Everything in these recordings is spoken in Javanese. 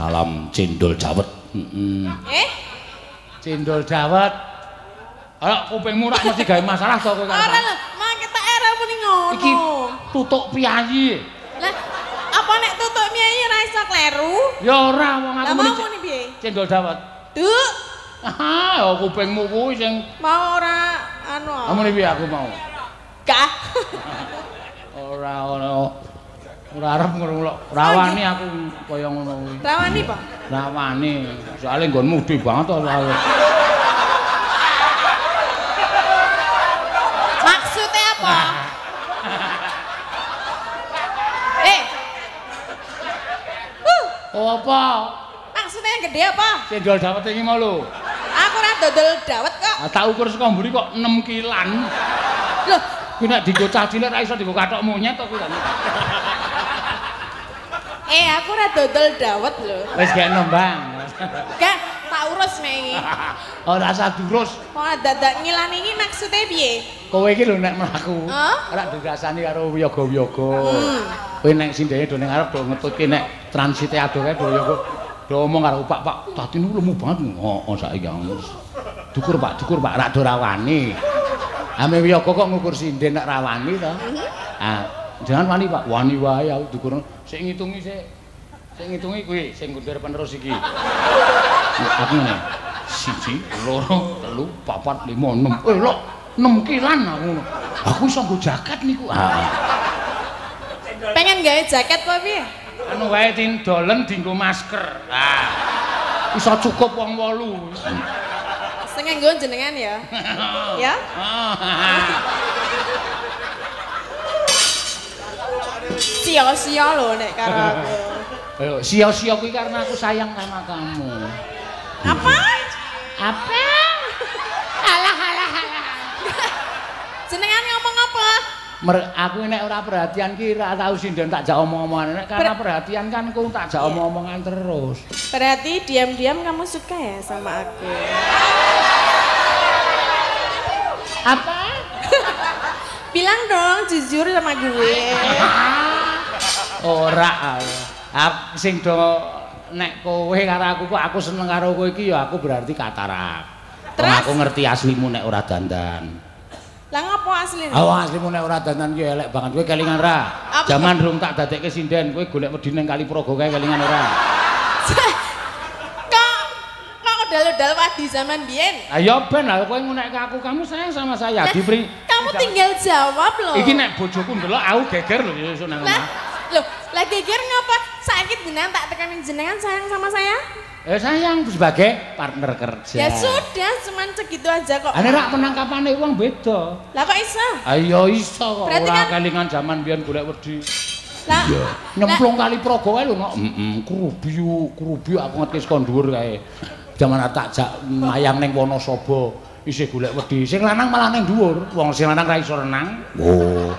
Salam cendol dawet. Heeh. Eh? Cendol dawet. Ayo kupingmu rak mesti gawe masalah to kowe karo. Ora lho, mang ketok era muni ngono. Iki tutuk piyayi. Lah, apa nek tutuk piyayi ora iso kleru? Ya ora, wong aku muni piye? Cendol dawet. Duk. Ah, ya kupingmu kuwi sing mau ora anu. Muni piye aku mau? Gah. Ora ono. Ora arep ngono lho. Rawani aku kaya ngono kuwi. Rawani, Pak? Rawani. Soale nggonmu gedhe banget to soale. Maksudnya apa? Eh. Oh, apa? Maksudnya yang gede apa? Cendol dawet iki mau lho. Aku ora dodol dawet kok. Ah, tak ukur saka mburi kok 6 kilan. Loh, kuwi nek dienggo cah cilik ra iso dienggo kathok monyet to kuwi. Eh, aku ora dodol dawet lho. Wis gekno, Bang. Gak, tak urus nek iki. Ora usah diurus. Kok dadak ngilani iki maksude piye? Kowe iki lho nek mlaku, ora dirasani karo wiyaga-wiyaga. Kowe nek sindene do ning arep do ngetutke nek transite adoh kae do wiyaga. Do omong karo Pak, Pak, tadi niku lemu banget. Heeh, saiki wis. Dukur Pak, dukur Pak, rak do rawani. Ame wiyaga kok ngukur sinden nek rawani to. Ah, jangan wani Pak, wani wae aku dukur. Sik ngitungi sik. Sing ngitungi kuwi sing ngundher penerus iki. Aku ngene. 1, 2, 3, 4, 5, 6. Eh lho, 6 kilan aku ngono. Aku iso nggo jaket niku. Ah. Pengen gawe jaket apa piye? Anu wae tindolen dienggo masker. Ah. Iso cukup wong 8. Sing nganggo jenengan ya. Ya? Sia-sia lho nek karo aku. Ayo, sia-sia kuwi karena aku sayang sama kamu. Apa? Apa? Alah alah alah. Jenengan ngomong apa? Aku nek ora perhatian ki ora tau sinden tak jak omong-omongan. Nek karena perhatian kan ku tak jak omong-omongan terus. Berarti diam-diam kamu suka ya sama aku? Apa? Bilang dong jujur sama gue. Ora. Aku sing do nek kowe karo aku kok aku seneng karo kowe iki ya aku berarti katarak. Terus aku ngerti aslimu nek ora dandan. Lah ngopo asline? Oh, aslimu nek ora dandan ki elek banget. Kowe kelingan ra? Jaman rung tak dadekke sinden, kowe golek wedi ning Kali Progo kae kelingan ora? Kok udal-udal wadi zaman biyen? Ah ya ben lah kowe ngunekke aku, kamu sayang sama saya. Diberi kamu tinggal jawab lho. Iki nek bojoku ndelok aku geger lho ya nang omah. Loh, lah geger ngapa? Saiki jenengan tak tekanin jenengan sayang sama saya? Eh sayang sebagai partner kerja. Ya sudah, cuman segitu aja kok. Ane rak penangkapane wong beda. Lah kok iso? Ayo iso kok. Berarti ora kan kelingan zaman biyen golek wedi. Lah nyemplung Kali Progo kae lho nok. Heeh, krubiu, krubiu aku ngerti saka dhuwur kae. Jaman tak jak mayang ning Wonosobo isih golek wedi. Sing lanang malah ning dhuwur. Wong sing lanang ra iso renang. Oh.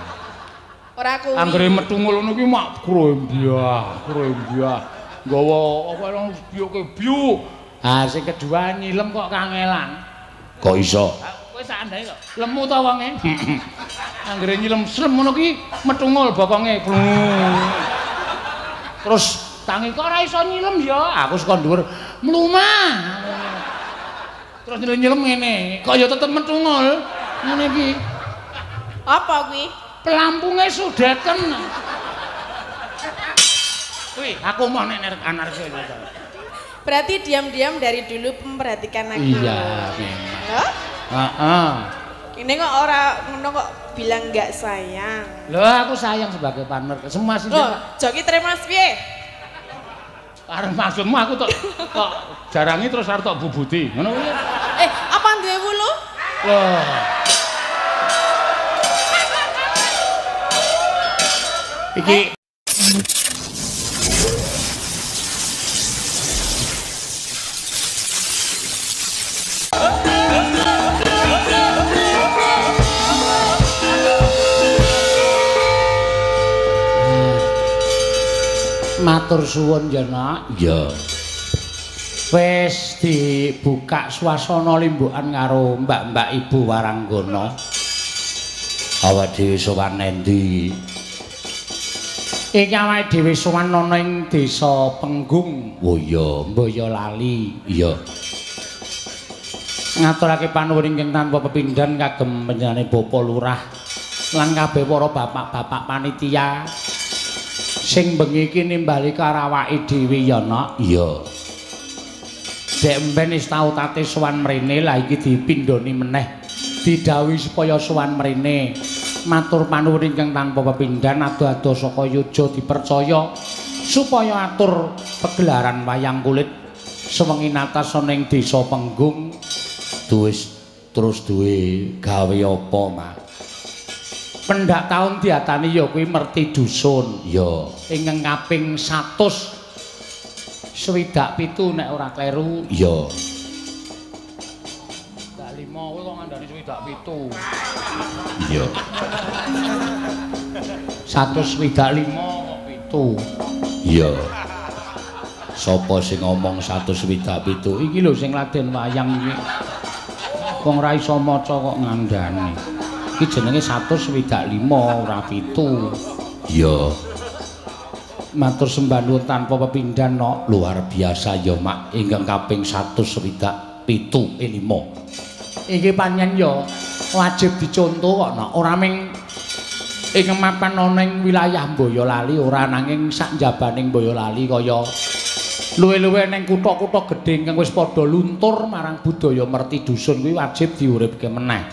Ora kuwi. Anggere metu ngono kuwi mak krembiah, krembiah. Nggawa apa nang biuke biuk. Ah sing kedua nyilem kok kangelan. Kok iso? Kowe sak andhae kok. Lemu ta wonge? Anggere nyilem slem ngono ki metungul bokonge. Terus tangi kok ora iso nyilem ya. Aku saka dhuwur mlumah. Terus nyilem ngene, kok ya tetep metungul. Ngene iki. Apa kuwi? Pelampunge sudeten. Wih, aku mau nek anarki. Berarti diam-diam dari dulu memperhatikan aku. Iya, memang. Heeh. Ini kok ora ngono kok bilang nggak sayang. Loh, aku sayang sebagai partner. Semua sih. Loh, joki terima piye? Arep maksudmu aku tok kok jarangi terus arep tok bubuti. Ngono kuwi. Eh, apa duwe wulu? Loh. Iki matur suwun ya, Nak. Iya. Wis dibuka swasana limbukan karo mbak-mbak Ibu Waranggana. Awak dhewe sowan endi? Iki awake dhewe sowan ana ing Desa Penggung. Oh iya, Boyolali. Iya. Ngaturake panuwun ingkang tanpa pepindhan kagem panjenengane Bapak Lurah lan kabeh para bapak-bapak panitia sing bengi iki nimbali karo awake dhewe ya, Nok. Iya. Dek mben wis tau tate sowan mrene, lah iki dipindhoni meneh. Didhawuhi supaya sowan mrene. Matur panuwun ingkang tanpa pepindhan ado-ado saka Yojo dipercaya supaya atur pegelaran wayang kulit sewengi natas ana ing Desa Penggung. Wis terus duwe gawe apa, Mas? Pendak taun diatani ya kuwi merti dusun. Ya, ingkang kaping 167 nek ora kleru. Ya. Dak 5 kuwi kok ngandani 67. Iya. 165 kok 7. Iya. Sapa sing ngomong 167? Iki lho sing laden wayang iki. Wong ra iso maca kok ngandani. Iki jenenge 165 ora 7. Iya. Matur sembah nuwun tanpa pepindhan, Nok. Luar biasa ya, Mak, ingkang kaping 167 5. Iki pancen ya wajib dicontoh kok, Nok. Ora ming ing mapan ana ing wilayah Boyolali ora, nanging sak njabaning Boyolali kaya luwe-luwe ning kutha-kutha gedhe ingkang wis padha luntur marang budaya merti dusun kuwi wajib diuripke meneh.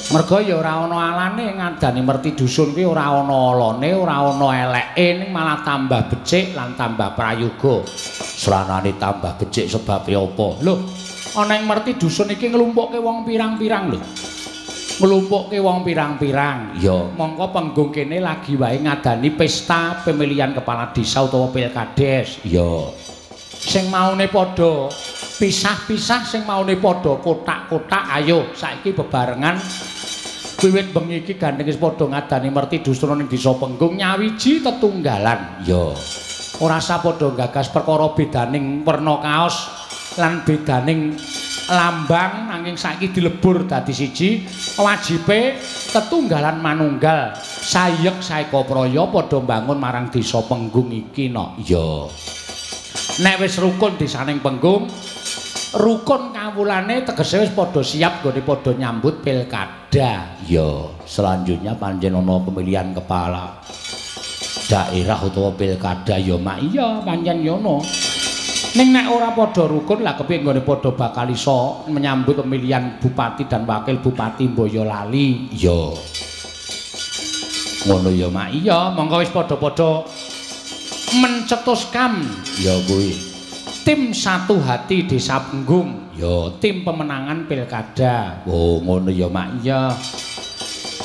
Merga ya ora ana alane ngadani merti dusun kuwi ora ana alane, ora ana eleke, ning malah tambah becik lan tambah prayoga. Sranane tambah becik sebabe apa? Lho, ana ing merti dusun iki nglumpukke wong pirang-pirang lho. Nglumpukke wong pirang-pirang. Ya, mongko penggung kene lagi wae ngadani pesta pemilihan kepala desa utawa pilkades. Ya. Sing maune padha pisah-pisah, sing maune padha kotak-kotak, ayo saiki bebarengan wiwit bengi iki gandeng wis padha ngadani merti dusun ning Desa Penggung nyawiji tetunggalan. Ya. Ora usah padha gagas perkara bedaning werna kaos lan bedaning lambang, nanging saiki dilebur dadi siji. Wajibe tetunggalan manunggal sayek saeka praya padha mbangun marang Desa Penggung iki, Nok. Ya. Nek wis rukun desaning Penggung, rukun kawulane tegese wis padha siap nggone padha nyambut pilkada. Ya, selanjutnya pancen ana pemilihan kepala daerah utawa pilkada ya, Mak. Iya, pancen ya ana. Ning nek ora padha rukun lah kepiye nggone padha bakal iso menyambut pemilihan bupati dan wakil bupati Boyolali. Ya. Ngono ya, Mak. Iya, monggo wis padha-padha mencetuskan ya kuwi tim satu hati Desa Penggung, ya tim pemenangan pilkada. Oh, ngono ya, Mak. Iya.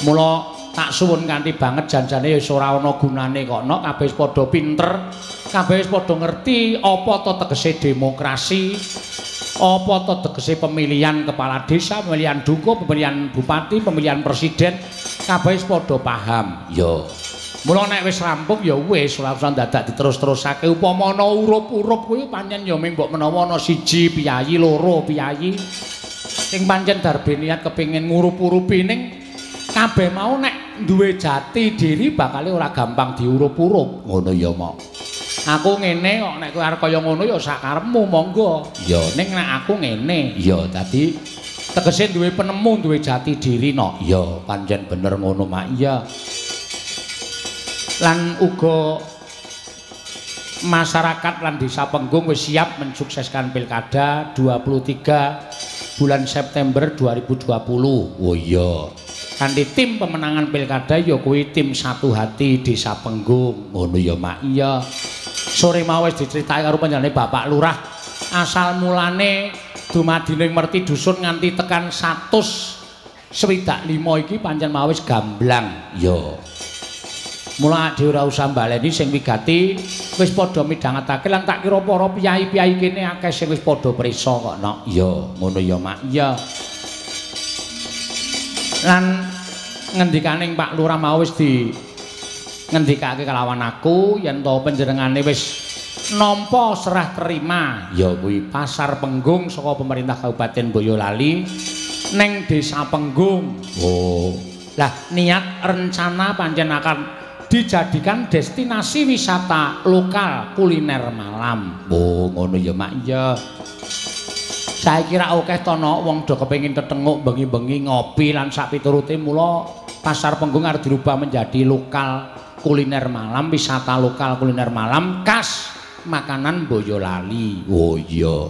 Mula tak suwun kanthi banget janjane ya ora ana gunane kok, Nok. Kabeh wis padha pinter, kabeh wis padha ngerti apa to tegese demokrasi, apa to tegese pemilihan kepala desa, pemilihan dukuh, pemilihan bupati, pemilihan presiden, kabeh wis padha paham. Ya. Mula nek wis rampung ya wis, ora usah dadak diterus-terusake. Upama ana urup-urup kuwi pancen ya ming mbok menawa ana siji piyayi, loro piyayi sing pancen darbe niat kepengin ngurup-urupi, ning kabeh mau nek duwe jati diri bakale ora gampang diurup-urup. Ngono ya, Mak. Aku ngene kok, nek kowe arep kaya ngono ya sakarepmu, monggo. Ya, ning nek aku ngene. Ya, dadi tegese duwe penemu, duwe jati diri, Nok. Ya, pancen bener ngono, Mak. Iya. Lan uga masyarakat lan Desa Penggung wis siap mensukseskan pilkada 23 bulan September 2020. Oh iya. Kanthi tim pemenangan pilkada ya kuwi tim satu hati Desa Penggung. Ngono ya, Mak. Iya. Sore mau wis diceritake karo panjenengane Bapak Lurah asal mulane dumadining merti dusun nganti tekan 165 iki pancen mau wis gamblang. Ya. Mula dhewe ora usah mbaleni sing wigati wis padha midhangetake lan tak kira para piyai-piyai kene akeh sing wis padha prisa kok, Nok. Iya, ngono ya, Mak. Iya. Lan ngendikaning Pak Lurah mau wis di ngendikake kelawan aku yen to panjenengane wis nampa serah terima ya kuwi Pasar Penggung saka pemerintah Kabupaten Boyolali ning Desa Penggung. Oh. Lah niat rencana pancen akan dijadikan destinasi wisata lokal kuliner malam. Oh, ngono ya, Mak. Iya. Saiki ra akeh to no wong do kepengin tetenguk bengi-bengi ngopi lan sak piturute, mula Pasar Penggung arep dirubah menjadi lokal kuliner malam, wisata lokal kuliner malam khas makanan Boyolali. Oh iya.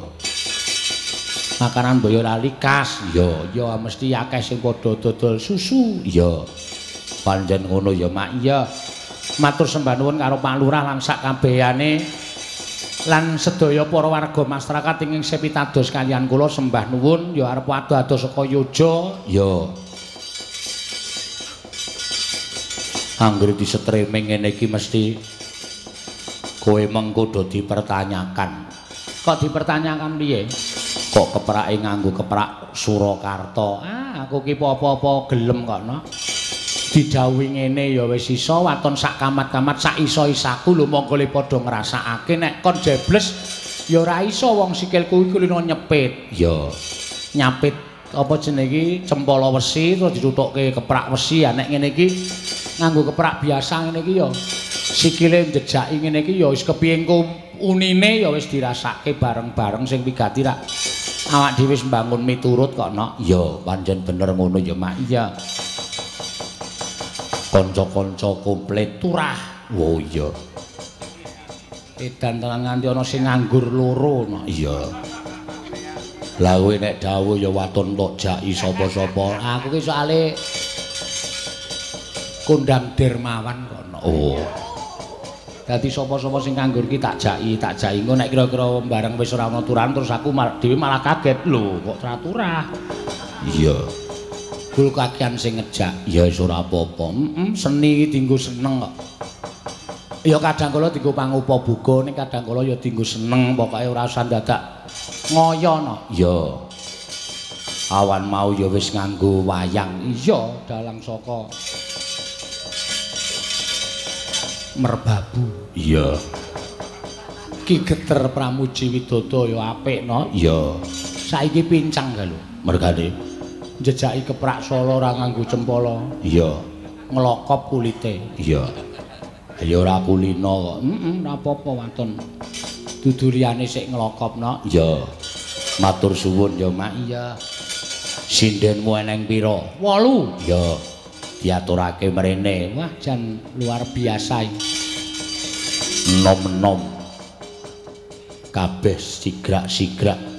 Makanan Boyolali khas. Iya, ya mesti akeh sing padha dodol susu. Iya. Pancen ngono ya, Mak. Iya. Matur sembah nuwun karo Pak Lurah lan sak kabehane lan sedaya para warga masyarakat ingkang sepitados kaliyan kula sembah nuwun ya arep ado-ado saka Yojo. Ya. Anggere di streaming ngene iki mesti kowe mengko do dipertanyakan. Kok dipertanyakan piye? Kok keprake nganggo keprak Surakarta? Ah, aku ki apa-apa gelem kok no. Didhawuhi ngene ya wis iso, waton sak kamat-kamat sak iso-isaku lho monggo le padha ngrasakake nek kon jebles ya ora iso wong sikilku iku lino nyepit. Ya. Nyapit apa jenenge iki cempala wesi terus ditutukke keprak wesi ya nek ngene iki nganggo keprak biasa ngene iki ya sikile njejaki ngene iki ya wis kepiye engko unine ya wis dirasake bareng-bareng sing wigati rak awak dhewe wis mbangun miturut kok no. Ya pancen bener ngono ya, Mak. Iya. Kanca-kanca komplit turah. Oh iya. Edan tenan nganti ana sing nganggur loro no. Iya. Lah kowe nek dawuh ya waton tok jaki sapa-sapa. Aku ki soale kondang dermawan kok no. Oh. Dadi sapa-sapa sing nganggur ki tak jaki, tak jaki. Engko nek kira-kira bareng wis ora ana turahan terus aku dhewe malah kaget. Lho, kok ora turah. Iya. Gul kakean sing ngejak. Ya wis ora apa-apa. Seni iki dienggo seneng kok. Ya kadang kala dienggo pangupa-buga, ning kadang kala ya dienggo seneng, pokoke ora usah dadak ngoyo no. Ya. Awan mau ya wis nganggo wayang. Iya, dalang saka Merbabu. Iya. Ki Geter Pramuji Widodo ya apik no. Iya. Saiki pincang ga lho. Mergane njejaki keprak Solo ora nganggo cempala. Iya. Nglokop kulite. Iya. Ya ora kulino kok. Heeh, ora apa-apa waton. Dudu liyane sik nglokop no. Iya. Matur suwun ya, Mak. Iya. Sindenmu eneng pira? 8. Iya. Diaturake mrene. Wah, jan luar biasa iki. Nom-nom. Kabeh sigrak-sigrak.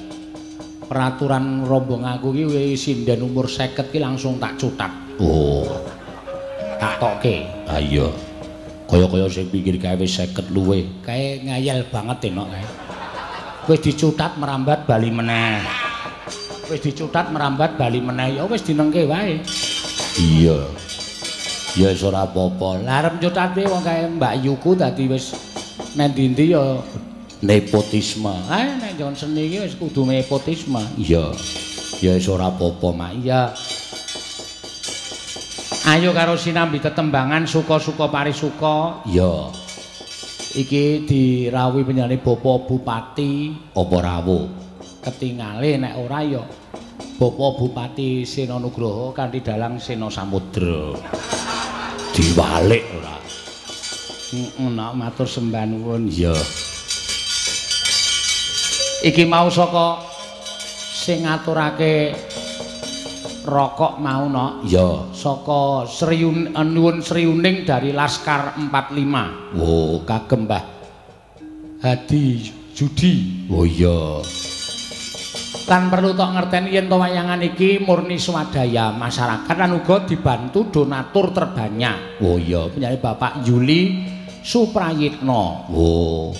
Peraturan rombong aku ki sinden umur 50 ki langsung tak cutat. Oh. Tak tokke. Ha iya. Kaya-kaya sing pinggir kae wis 50 luwih. Kae ngayal banget enok kae. Wis dicutat merambat bali meneh. Wis dicutat merambat bali meneh. Ya wis dinengke wae. Iya. Ya wis ora apa-apa. Lah arep nyutate wong kae Mbak Yuku dadi wis nang ndi-ndi ya nepotisme. Ah nek njon seni iki wis kudu nepotisme. Iya. Ya wis ora apa-apa, Mak. Iya. Ayo karo sinambi tetembangan suka-suka parisuka. Iya. Iki dirawuhi panjenengane Bapak Bupati apa rawuh? Ketingale nek ora ya Bapak Bupati Sena Nugroho kanthi dalang Sena Samudra. Diwalik ora? Heeh, nak matur sembah nuwun. Iya. Iki mau saka sing ngaturake rokok mau no. Iya, saka Nuwun Sriuning dari Laskar 45. Oh, kagem Mbah Hadi Judi. Oh iya. Lan perlu tok ngerteni yen to wayangan iki murni swadaya masyarakat lan uga dibantu donatur terbanyak. Oh iya, punyane Bapak Yuli Suprayitno. Oh.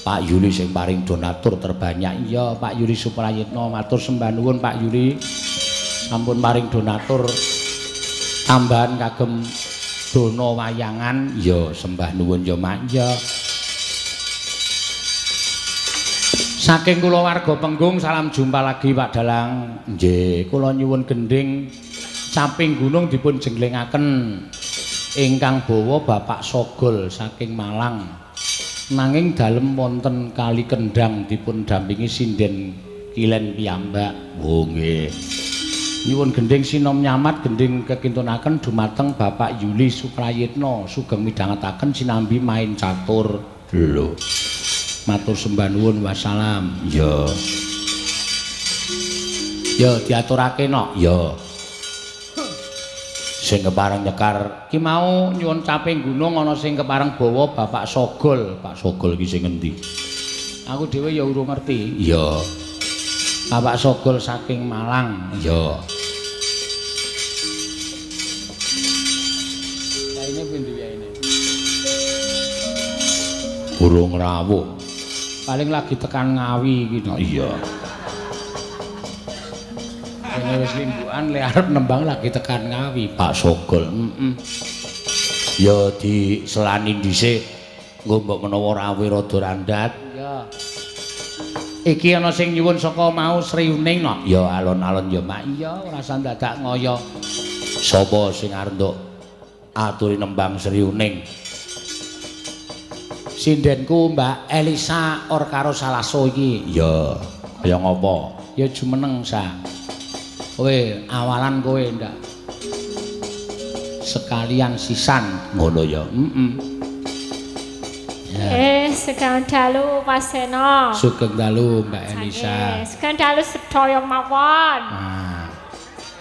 Pak Yuli sing paring donatur terbanyak. Iya, Pak Yuli Suprayitno, matur sembah nuwun Pak Yuli. Sampun paring donatur tambahan kagem dana wayangan. Ya sembah nuwun ya, Mak. Ya. Saking kula warga Penggung salam jumpa lagi Pak Dalang. Nggih, kula nyuwun gendhing Caping Gunung dipun jenglengaken ingkang bawa Bapak Sogol saking Malang. Nanging dalem wonten Kali Kendhang dipun dampingi sinden Kilen piyambak. Oh nggih. Nyuwun gending sinom nyamat gending kekintunaken dumateng Bapak Yuli Suprayitno sugeng midhangetaken sinambi main catur. Lho. Matur sembah nuwun wassalam. Ya. Ya diaturake no. Ya. Sing kepareng nyekar ki mau nyuwun caping gunung ana sing kepareng bawa Bapak Sogol. Pak Sogol ki sing ngendi? Aku dhewe ya urung ngerti. Iya. Bapak Sogol saking Malang. Iya. Kaine pundi wae? Urung rawuh. Paling lagi tekan Ngawi iki no. Iya. Dene wis limbukan le arep nembang lagi tekan Ngawi. Pak Sogol. Heeh. Ya diselani dhisik. Engko mbok menawa rawuh rada randat. Ya. Iki ana sing nyuwun saka mau Sri Uning no. Ya alon-alon ya Mak. Iya, ora usah dadak ngoyo. Sapa sing arep nduk aturi nembang Sri Uning? Sindenku Mbak Elisa Orkaro Salaso iki. Ya, kaya ngopo? Ya jumeneng sa. Kowe awalan kowe ndak. Sekalian sisan ngono ya. Heeh. Ya. Sugeng dalu Mas Seno. Sugeng dalu Mbak Elisa. Sugeng dalu sedaya mawon. Ah.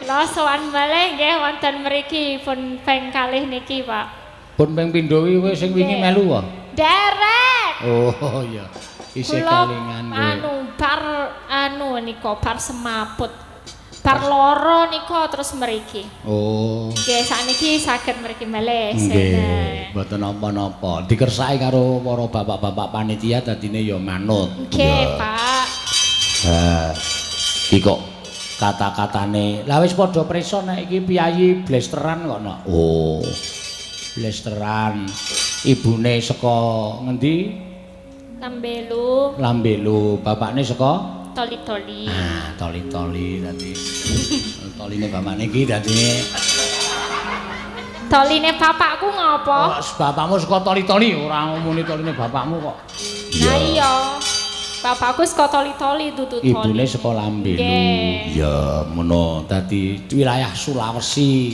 Kula sowan malih nggih wonten mriki pun ping kalih niki, Pak. Pun ping pindho kowe sing wingi melu wae? Derek. Oh iya. Isih kelingan kowe. Anu bar anu nika bar semaput. Bar loro nika terus mriki. Oh. Nggih sakniki saged mriki malih. Nggih, mboten napa-napa. Dikersaki karo para bapak-bapak panitia dadine ya manut. Nggih, Pak. Ha. Iki kok kata-katane. Lah wis padha prisa nek iki piyayi blesteran kok no. Oh. Blesteran. Ibune saka ngendi? Lambelu. Lambelu. Bapakne saka Toli-toli. Ah, toli-toli dadi. Toline bapakne iki dadi. Toline bapakku ngopo? Oh, bapakmu saka toli-toli ora ngomongin toline bapakmu kok. Lah iya. Bapakku saka toli-toli dudu toli. Ibune saka Lambelu. Ya, ngono. Dadi wilayah Sulawesi.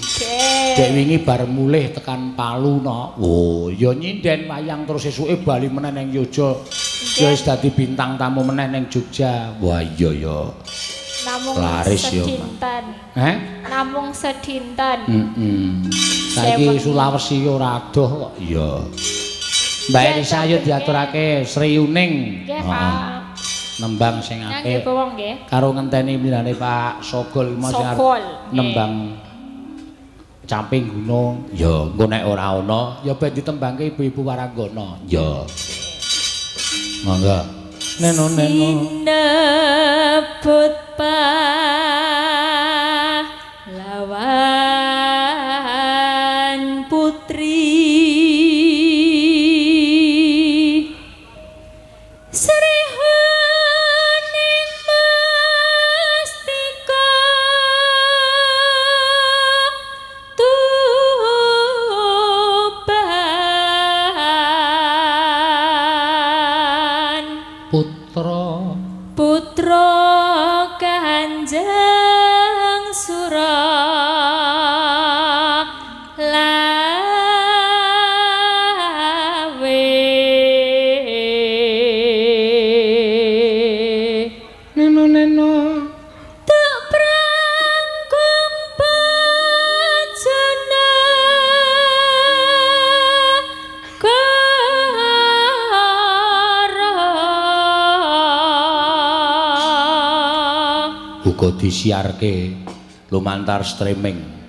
Dek wingi bar mulih tekan Palu no. Oh, ya nyinden wayang terus esuke bali meneh ning Yogya. Ya wis dadi bintang tamu meneh ning Jogja. Wah iya ya. Namung laris ya. Sedinten. Heh? Namung sedinten. Heeh. Saiki Sulawesi ora adoh kok. Iya. Mbak Elisa ayo diaturake Sri Uning. Nggih, Pak. Nembang sing apik. Nggih. Karo ngenteni milane Pak Sogol mau sing arep nembang Camping Gunung. Ya, engko nek ora ana ya ben ditembangke ibu-ibu Waranggana. Ya. Monggo. Neno neno. Sinebut pahlawan putri Sri Huning Mustika Tuban Putra Putra Kanjeng Sura Lawe. Neno neno Tuk prangkung bajana kara uga disiarke lumantar streaming.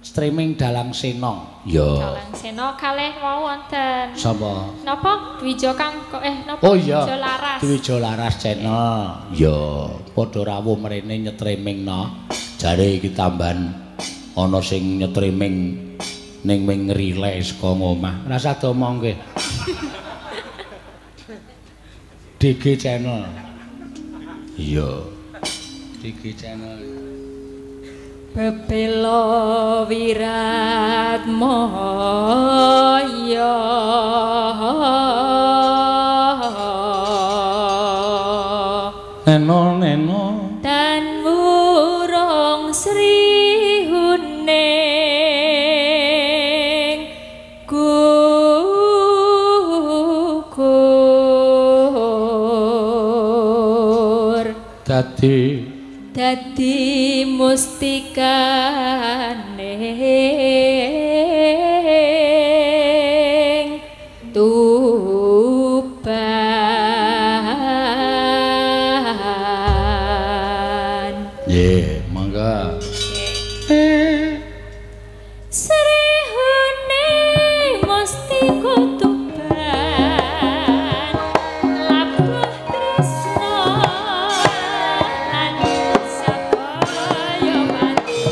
Streaming Dalang Seno. Ya. Dalang Seno kalih wau wonten. Sapa? Napa? Dwijo Kang napa? Oh iya. Dwijo Laras. Dwijo Laras channel. Ya, padha rawuh mrene nyetriming no. Jare iki tambahan ana sing nyetriming ning ming relay saka omah. Rasa diomongke. DG channel. Iya. DG channel. Bebelo wirat moyo Neno neno dan wurung Sri Dadi dadi mustikane Tuban. Nggih, mangga. Srihune mustika Tuban labuh tresna lan sakaya pati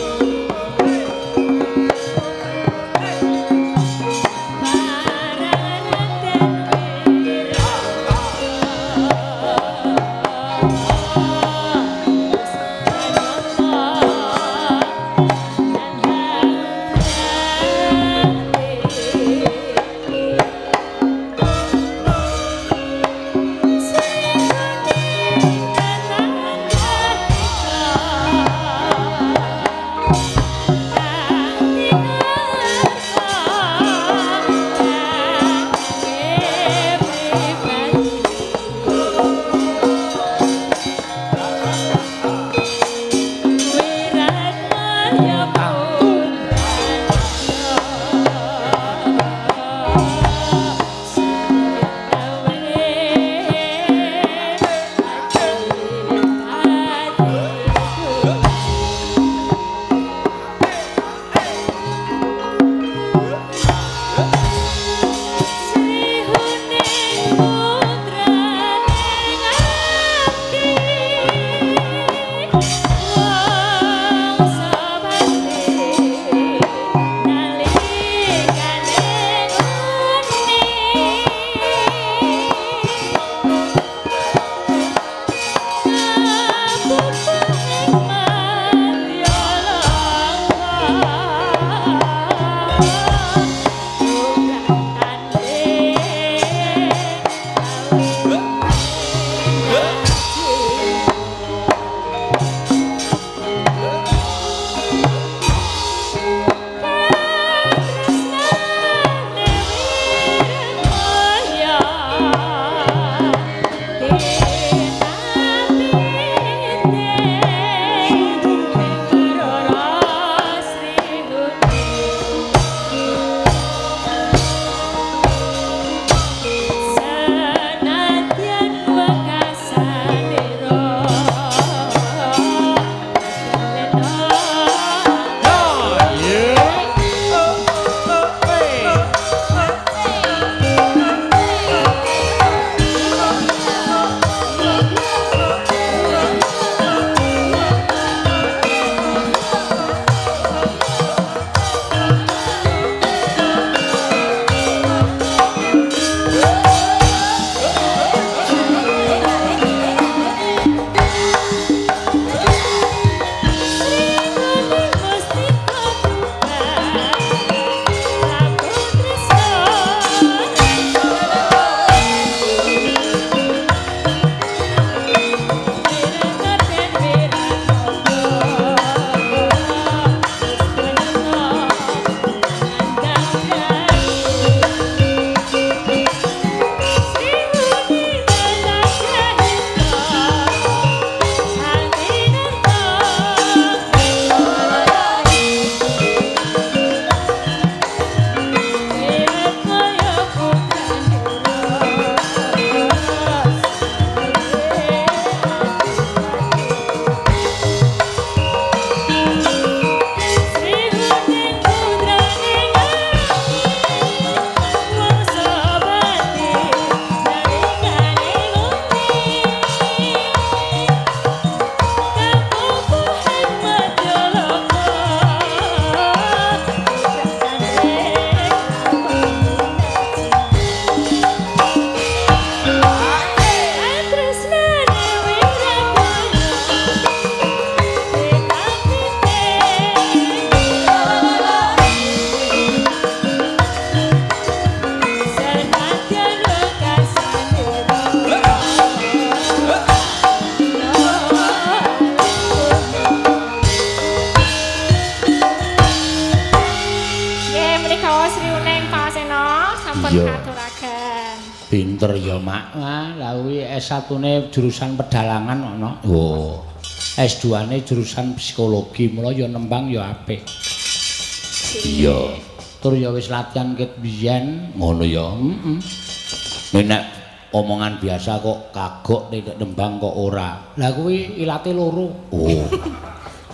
Pinter ya, Mak. Wah, lah kuwi S1-ne jurusan pedalangan ana. Oh. S2-ne jurusan psikologi, mula ya nembang ya apik. Iya. Tur ya wis latihan ket biyen, ngono ya. Heeh. Nek omongan biasa kok kagok nek nembang kok ora. Lah kuwi ilate loro. Oh.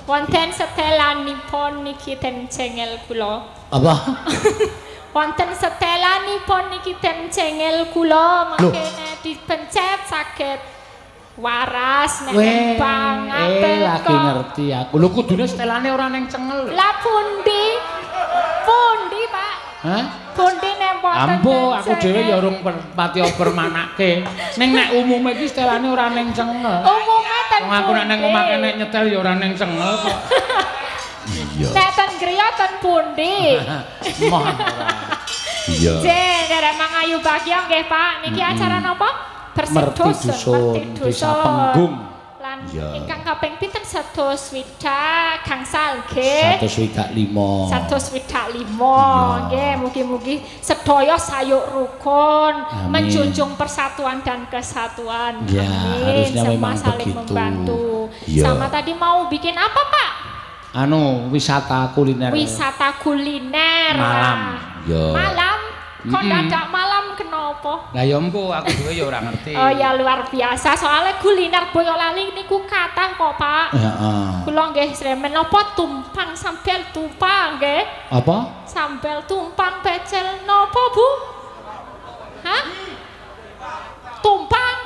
Wonten setelanipun niki ten cengel kula. Apa? Wonten setelanipun niki ten cengel kula mangkene dipencet saged waras nek nembang ngaten. Lagi ngerti aku. Lho kudune setelane ora ning cengel. Lah pundi? Pundi, Pak? Hah? Pundi nek mboten. Ambo aku dhewe ya urung pati permanake. Ning nek umume iki setelane ora ning cengel. Umume ten. Wong aku nek ning omah nek nyetel ya ora ning cengel kok. Iya. Nek ten griya ten pundi? Moh ora. Iya. Nggih, nderek mangayu bagya nggih, Pak. Niki acara napa? Bersih dusun, Desa Penggung. Lan ingkang kaping pinten 160 gangsal nggih. 165. 165 nggih, mugi-mugi sedaya sayuk rukun, menjunjung persatuan dan kesatuan. Ya, amin. Harusnya semua memang saling begitu. Membantu. Ya. Sama tadi mau bikin apa, Pak? Anu, wisata kuliner. Wisata kuliner. Malam. Ya. Malam. Kok dadak malam kenapa? Lah ya empu aku dhewe ya ora ngerti. Oh ya luar biasa, soalnya kuliner Boyolali niku kathah kok, Pak. Heeh. Kula nggih sremen napa tumpang sambel tumpang nggih. Apa? Sambel tumpang pecel napa, Bu? Hah? Tumpang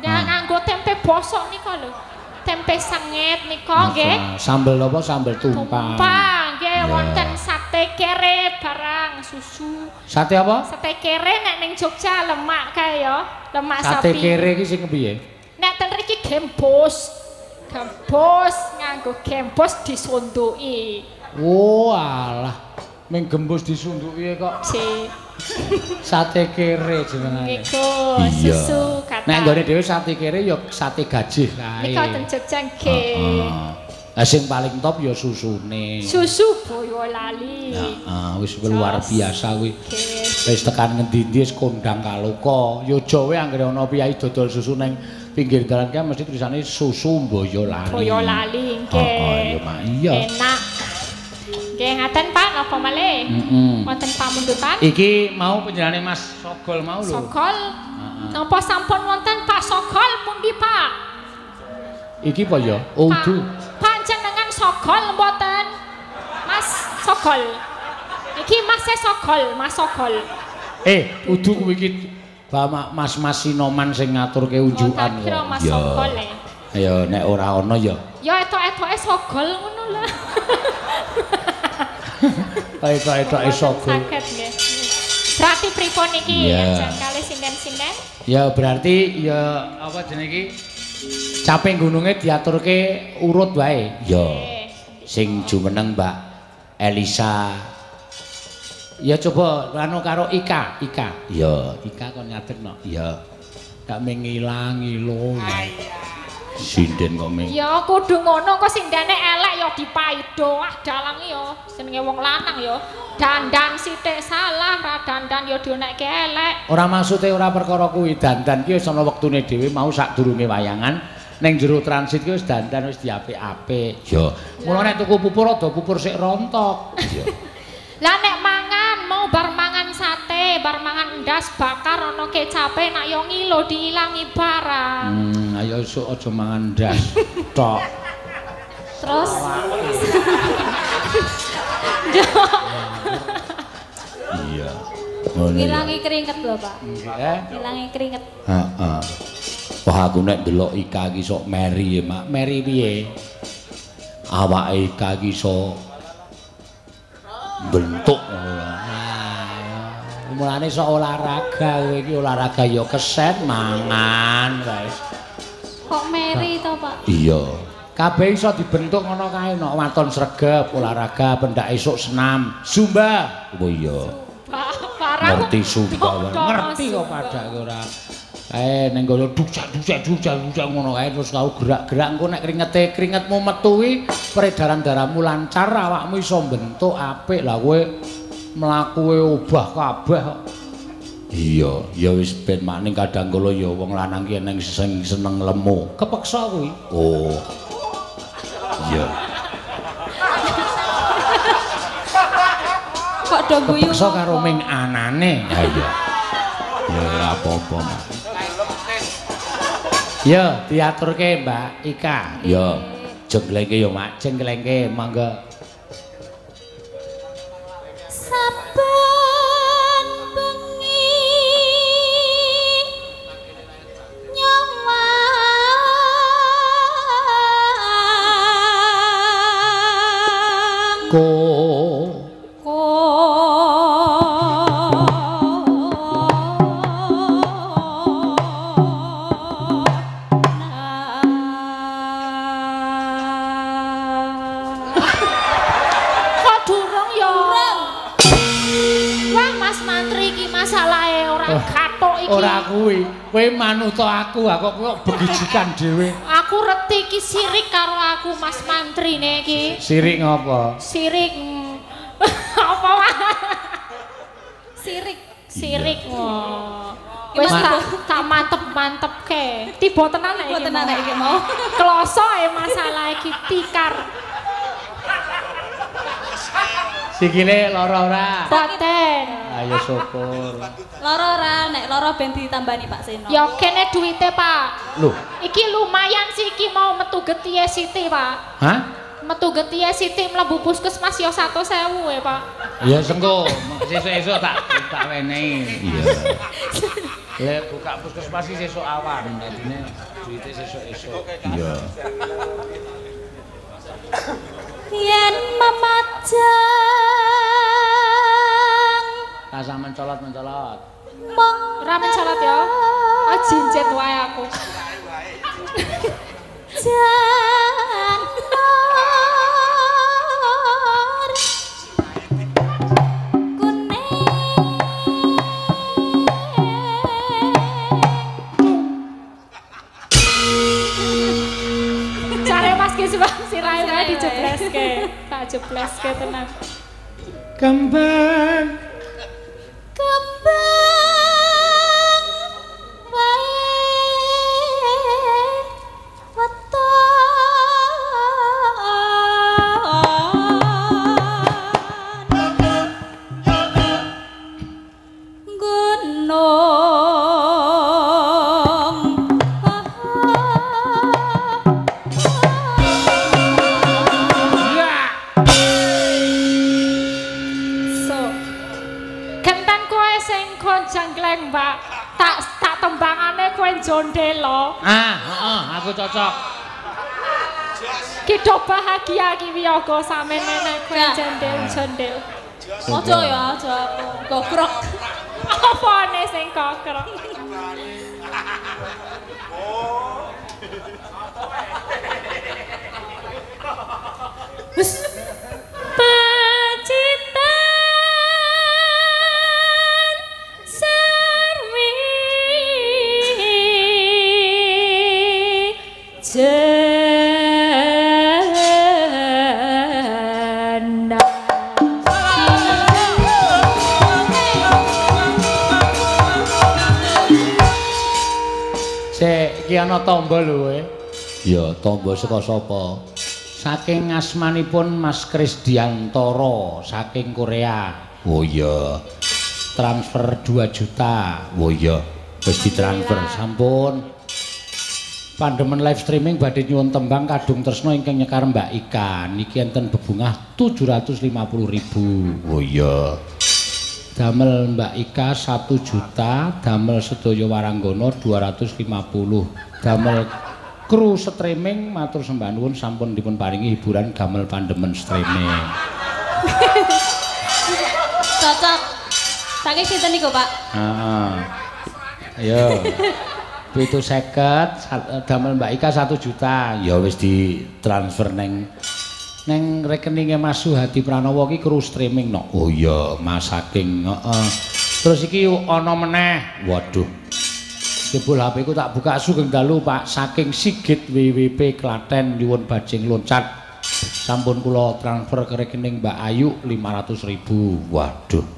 nganggo tempe bosok nika lho. Tempe sanget nika nggih. Sambel apa? Sambel tumpang. Tumpang nggih wonten sate kere barang susu. Sate apa? Sate kere nek ning Jogja lemak kae ya, lemak sate sapi. Sate kere iki sing kepiye? Nek ten mriki gembos. Gembos nganggo gembos disunduki. Oh alah, ming gembos disunduki kok. Si. Sate kere jenengane. Niku susu kathah. Nek nggone dhewe sate kere ya sate gajih kae. Nika ten Jogja nggih. Lah sing paling top ya susune. Susu Boyolali. Heeh, wis luar biasa kuwi. Wis tekan ngendi-endi wis kondang kaloka. Ya Jawa anggere ana piyai dodol susu ning pinggir dalan kae mesti tulisane susu Boyolali. Boyolali nggih. Heeh, ya Mak. Iya. Enak. Nggih ngaten Pak, napa malih? Wonten pamundutan? Iki mau panjenengane Mas Sogol mau lho. Sogol. Napa sampun wonten Pak Sogol pundi Pak? Iki apa ya? Oh, udu. Panjenengan Sogol mboten? Mas Sogol. Iki Mas Sogol, Mas Sogol. Udu kuwi iki Mas-mas Sinoman sing ngaturke unjukan. Oh, tak kira Mas Sogol e. Ya nek ora ana ya. Ya etok-etoke Sogol ngono lho. Etok-etoke Sogol. Saged nggih. Berarti pripun iki yen kalih sinden-sinden? Ya berarti ya apa jenenge iki? Caping gununge diaturke urut wae. Ya. Sing jumeneng Mbak Elisa. Ya coba anu karo Ika, Ika. Ya, Ika kon ngadeg no. Ya. Gak mengilang ngilo. Sinden kok ming. Ya kudu ngono kok sindene elek ya dipaido. Ah dalang ya jenenge wong lanang ya. Dandan sithik salah, ra dandan ya dionekke elek. Ora maksude ora perkara kuwi, dandan ki wis ana wektune dhewe mau sadurunge wayangan ning jero transit ki wis dandan wis diapik-apik. Ya. Mula nek tuku pupur rada pupur sik rontok. Ya. Lah nek mangan mau bar mangan sate, bar mangan endas bakar ana kecape nak yo ngilo diilangi barang. Ayo esuk aja mangan ndas tok. Terus iya. Ngilangi keringet lho, Pak. Nggih. Ngilangi keringet. Heeh. Wah aku nek ndelok Ika iki sok meri ya, Mak. Meri piye? Awake Ika iki sok bentuk ngono lho. Mulane sok olahraga kowe iki olahraga ya keset mangan wae. Kok meri to, Pak? Iya. Kabeh iso dibentuk ngono kae nek waton sregep olahraga pendak esuk senam, zumba. Oh iya. Ngerti zumba. Ngerti kok padake ora. Kae ning kono duksak duksak duksak duksak ngono kae terus kau gerak-gerak engko nek kringete kringetmu metu kuwi peredaran darahmu lancar awakmu iso bentuk apik. Lah kowe mlakuwe obah kabeh kok. Iya, ya wis ben makning kadang kala ya wong lanang ki eneng sing seneng lemu. Kepeksa kuwi. Oh. Iya. Kok do guyu. Kepeksa karo ming anane. Ha iya. Ya ora apa-apa. Ya, diaturke Mbak Ika. Ya, jenglengke ya, Mak, jenglengke monggo. Saben bengi nyawang ko ora kuwi, kowe manut aku, aku kok begijikan dhewe. Aku reti iki sirik karo aku Mas Mantrine iki. Sirik ngopo? Sirik. Apa wae? Sirik, sirik. Wis tak mantep-mantepke. Tiba tenan nek iki. Tenan nek iki mau. Kloso e masalah iki tikar. Sikile lara ora? Boten. Ayo syukur. Lara ora, nek lara ben ditambani Pak Seno. Ya kene duwite, Pak. Lho, iki lumayan sih iki mau metu getihe Siti, Pak. Hah? Metu getihe Siti mlebu puskesmas ya 100.000 e, Pak. Ya sengko, sesuk-esuk tak wenehi. Iya. Lek buka puskesmas iki sesuk awan, dadine duwite sesuk-esuk. Iya. Yen memajang rasa mencolot-mencolot. Ora mencolot ya. Oh jinjet wae aku. Janur kuning Care Mas Kiswah sirahe wae dijebleske. Tak jebleske tenan. Kembang kembang wae weton gunung jangkleng, Mbak. Tak tembangane kowe jondelo. Ah, heeh, aku cocok. Ki do bahagia ki wiyaga samene nek kowe jondel-jondel. Aja ya, aja aku gokrok. Apane sing gokrok? Wis Jana. Sik, iki ana tamba lho kowe. Ya, tamba saka sapa? Saking asmanipun Mas Krisdiantoro saking Korea. Oh iya. Transfer 2 juta. Oh iya, wis ditransfer sampun. Pandemen live streaming badhe nyuwun tembang Kadung Tresna ingkang nyekar Mbak Ika. Niki enten bebungah 750.000. Oh iya. Damel Mbak Ika 1 juta, damel sedaya waranggana 250. Damel kru streaming matur sembah nuwun sampun dipun paringi hiburan gamel pandemen streaming. Cocok. Saking sinten niku, Pak? Heeh. Ayo. 750 damel Mbak Ika 1 juta. Ya wis ditransfer neng rekeninge Mas Suhadi Pranowo ki kru streaming no. Oh iya, Mas saking heeh. Terus iki ana meneh. Waduh. Jebul HP ku tak buka sugeng dalu Pak saking Sigit WWP Klaten nyuwun bajing loncat. Sampun kula transfer ke rekening Mbak Ayu 500.000. Waduh.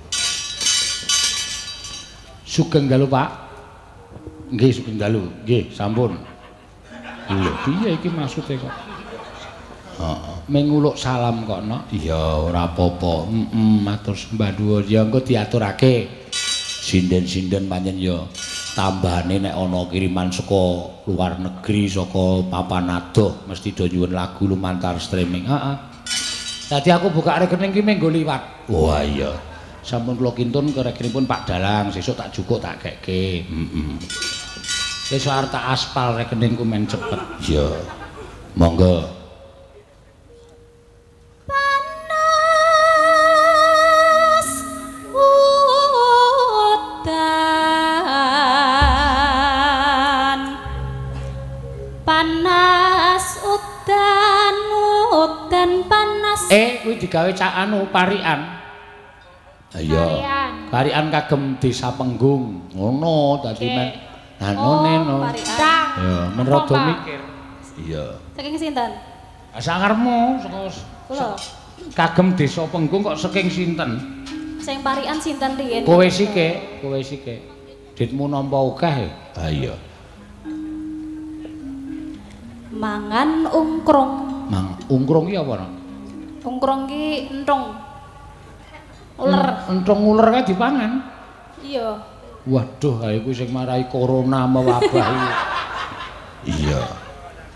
Sugeng dalu, Pak. Nggih, sugeng dalu. Nggih, sampun. Lho, piye iki maksude kok? Heeh. Menguluk salam kok, Nok. Iya, ora apa-apa. Heeh, matur sembah nuwun. Ya engko diaturake. Sinden-sinden pancen ya tambahane nek ana kiriman saka luar negeri, saka papan adoh mesti do nyuwun lagu lumantar streaming. Heeh. Dadi aku buka rekening ki menggo liwat. Wah iya. Sampun kula kintun ke rekeningipun Pak Dalang, sesuk tak jukuk tak kekke. Heeh. Sesuk arep tak aspal rekeningku men cepet. Iya. Monggo. Panas udan, panas udan, udan panas. Kuwi digawe cak anu parikan. Iya. Parikan kagem Desa Penggung. Ngono dadi men anone no. Ya, men rada mikir. Iya. Saking sinten? Sakarmu saka kula. Kagem Desa Penggung kok saking sinten? Sing parikan sinten riyen? Kowe sike, kowe sike. Ditmu nampa akeh. Ha iya. Mangan ungkrung. Mang ungkrung ki apa, Nok? Ungkrung ki entung. Uler. Entung uler kae dipangan. Iya. Waduh, ha iku sing marai corona mewabah iki. Iya.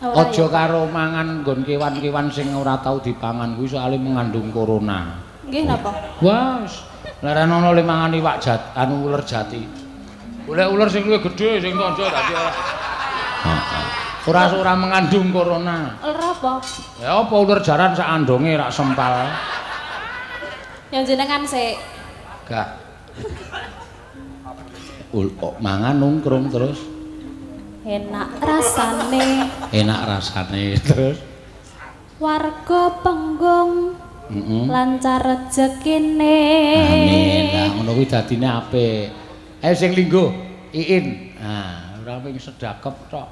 Aja karo mangan nggon kewan-kewan sing ora tau dipangan kuwi soalé mengandung corona. Nggih napa? Wah, leren ana le mangan iwak jat, anu uler jati. Golek uler sing luwih gedhe sing tandha dadi ora. Heeh. Ora mengandung corona. Uler apa? Ya apa uler jaran sak andonge rak sempal. Yang jenengan sik. Gak. Mangan nungkrung terus. Enak rasane. Enak rasane terus. Warga Penggung. Lancar rezekine. Amin. Lah ngono kuwi dadine apik. Ayo sing lingguh, Iin. Nah, ora ping sedakep tok.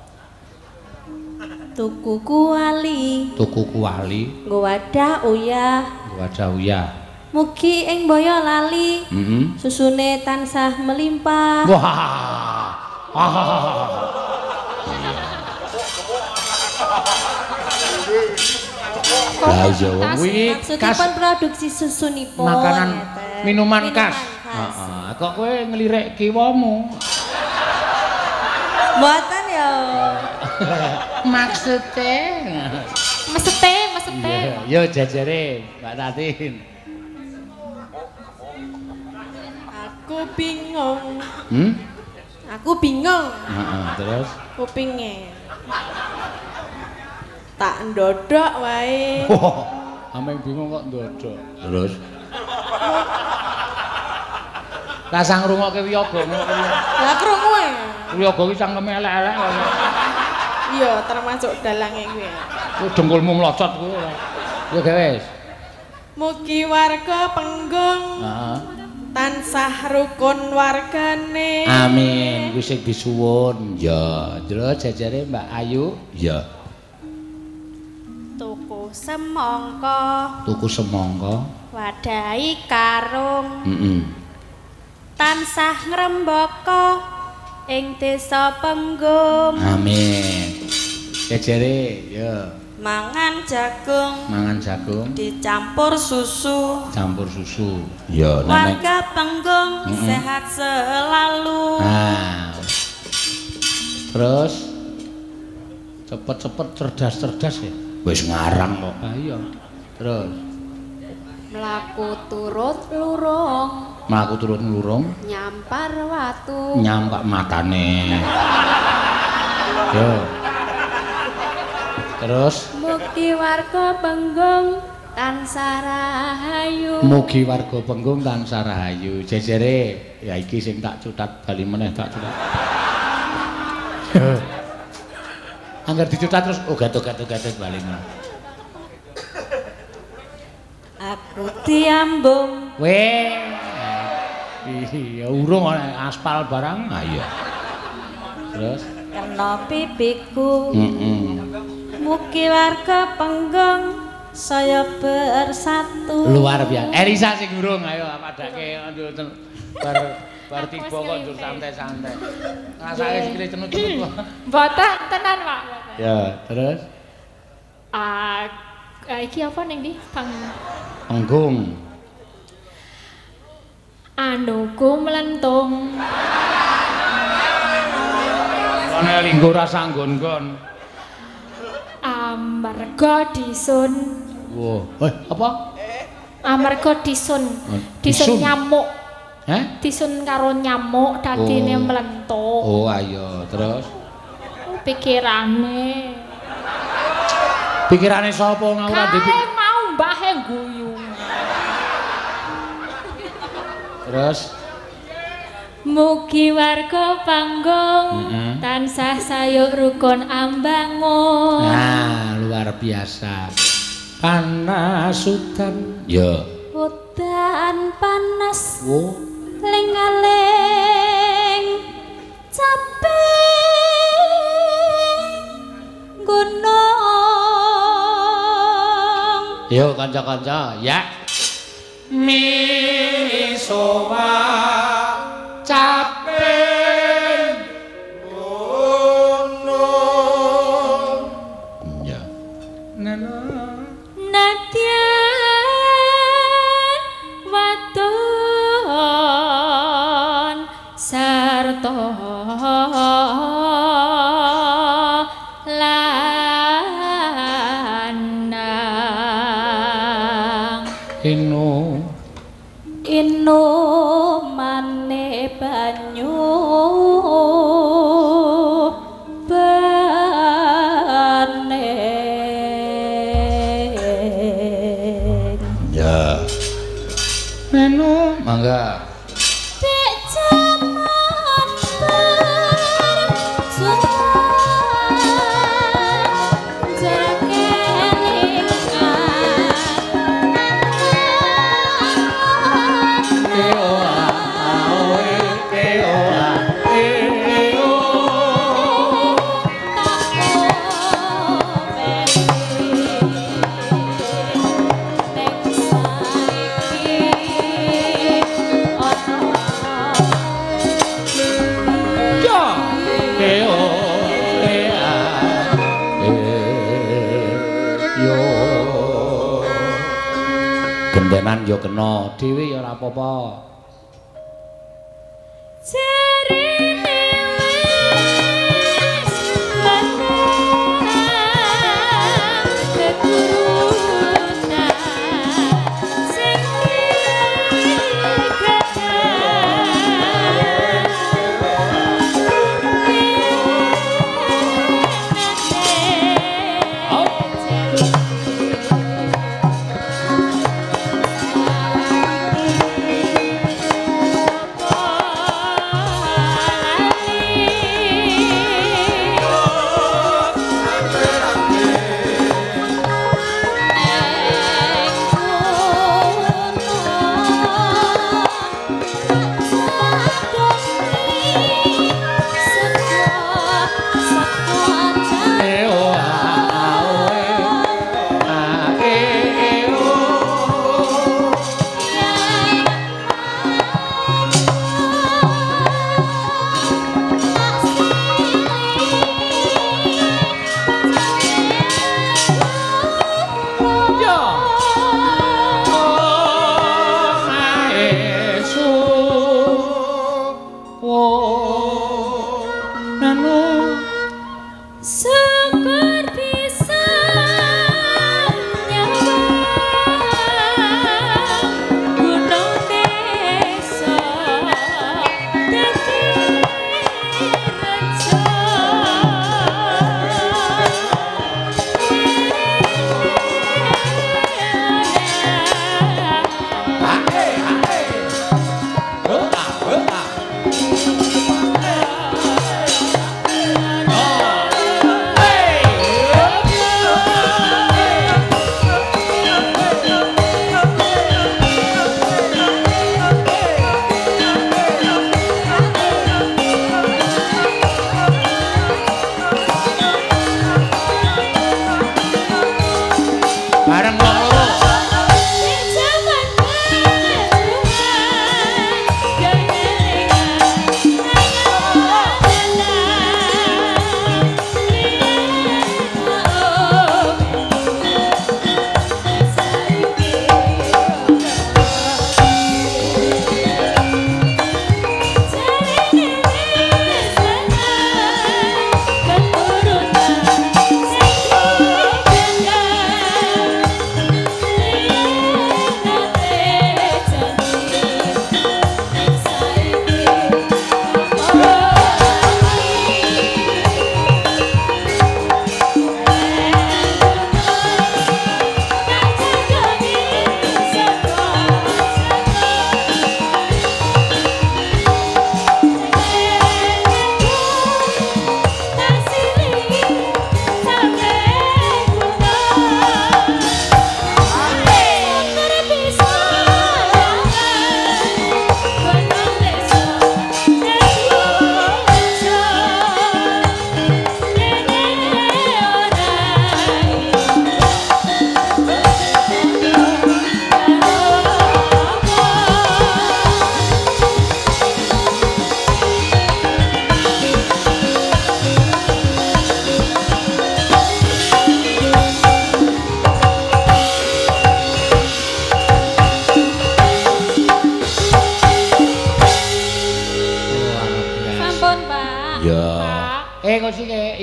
Tuku kuali. Tuku kuali. Nggo wadah uyah. Nggo wadah uyah. Mugi ing Boyolali. Susune tansah melimpah. Wah. Lah iya kuwi maksudipun produksi susunipun makanan minuman khas. Heeh. Kok kowe nglirik kiwamu? Mboten ya. Maksude mesete, mesete. Yo jajare Mbak Tatin. Aku bingung. Aku bingung. Heeh, terus kupinge. Tak ndodok wae. Wah, ameng bingung kok ndodok. Terus rasah ngrungokke wiyaga ngono kuwi. Lah krungu e. Wiyaga ki cangkeme elek-elek kok. Iya, termasuk dalange kuwi. Ku dengkulmu mlocot kuwi ora. Yo wis. Mugi warga Penggung. Heeh. Tansah rukun wargane. Amin. Kuwi sing disuwun. Ya, terus jajare Mbak Ayu. Ya. Tuku semangka. Tuku semangka. Wadahi karung. Tansah ngrembaka ing Desa Penggung. Amin. Jajare, ya. Mangan jagung. Mangan jagung dicampur susu. Campur susu. Ya, nenek. Warga Penggung sehat selalu. Nah. Terus cepet-cepet cerdas-cerdas ya. Wis ngarang kok. Ah iya. Terus mlaku turut lurung. Mlaku turut lurung. Nyampar watu. Nyampak matane. Yo. Terus mugi warga Penggung tansah rahayu. Mugi warga Penggung tansah rahayu. Jejere ya iki sing tak cutat bali meneh tak cutat. Angger dicutat terus oh gatuk-gatuk-gatuk bali meneh. Aku diambung. Weh. Iya urung aspal barang. Ah iya. Terus kena pipiku. Mugi warga Penggung saya bersatu. Luar biasa. Elisa sing urung ayo padake bar Bar tiba kok njur santai-santai. Ngrasake sikile cenut-cenut. Mboten tenan, Pak. Ya, terus ah iki apa ning ndi? Panggung. Anuku mlentung. Ana linggo rasa nggon-nggon. Amarga disun. Wah, apa? Amarga disun. Disun nyamuk. Heh? Disun karo nyamuk dadine mlentung. Oh, ayo, terus pikirane. Pikirane sapa ora dipikir? Mau mbahe guyu. Terus mugi warga Panggung tansah sayuk rukun ambangun. Nah, luar biasa. Panas udan. Ya. Udan panas. Oh. Ling-aling capek gunung. Yo kanca-kanca, ya. Misowa capek gunung. Ya. Nadyan wadon sarta lanang. Inu inumane banyu bening. Ya. Menu mangga. Dek jaman berjuang Gendenan ya kena, dhewe ya ora apa-apa. Jarene wis menang keturunan sing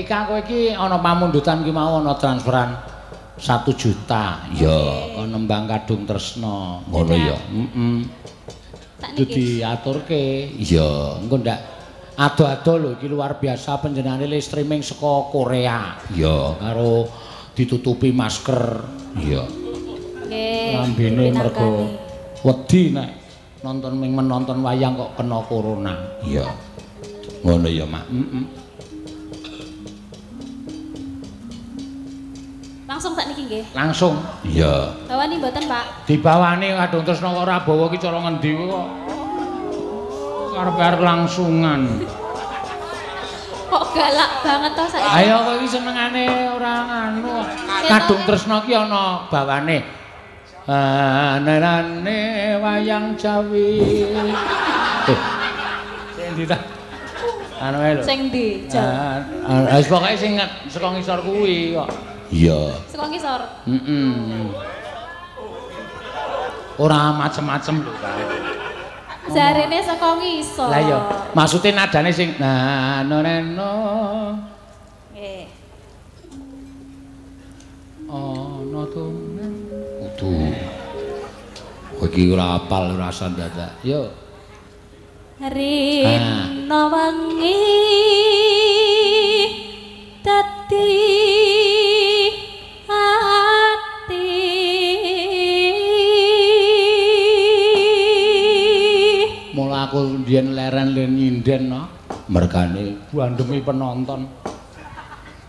Ika kowe iki ana pamundutan ki mau ana transferan 1 juta. Ya, kon nembang Kadung Tresna. Ngono ya. Heeh. Tak niki. Diaturke. Iya, engko ndak ado-ado lho iki luar biasa panjenengane le streaming saka Korea. Iya, karo ditutupi masker. Iya. Nggih. Lambene mergo wedi nek nonton ming menonton wayang kok kena corona. Iya. Ngono ya, Mak. Heeh. Langsung sak niki nggih. Langsung. Iya. Bawani mboten, Pak? Dibawani Kadung Tresna kok ora bawa ki cara ngendi kok. Arep-arep langsungan. Kok galak banget to saiki. Ayo kowe iki senengane ora nganu. Kadung Tresna ki ana bawane. Anerane wayang Jawi. Sing ndi ta? Anu ae lho. Sing ndi? Wis pokoke sing saka ngisor kuwi kok. Iya. Saka ngisor. Heeh. Ora macem-macem lho kae. Jarene saka ngisor. Lah iya, maksude nadane sing na no no. Nggih. Ana tumen. Kudu. Kowe iki ora apal ora dadak. Yo. Rina wangi dadi ati. Mula aku mbiyen leren len nyinden no, mergane bandemi penonton.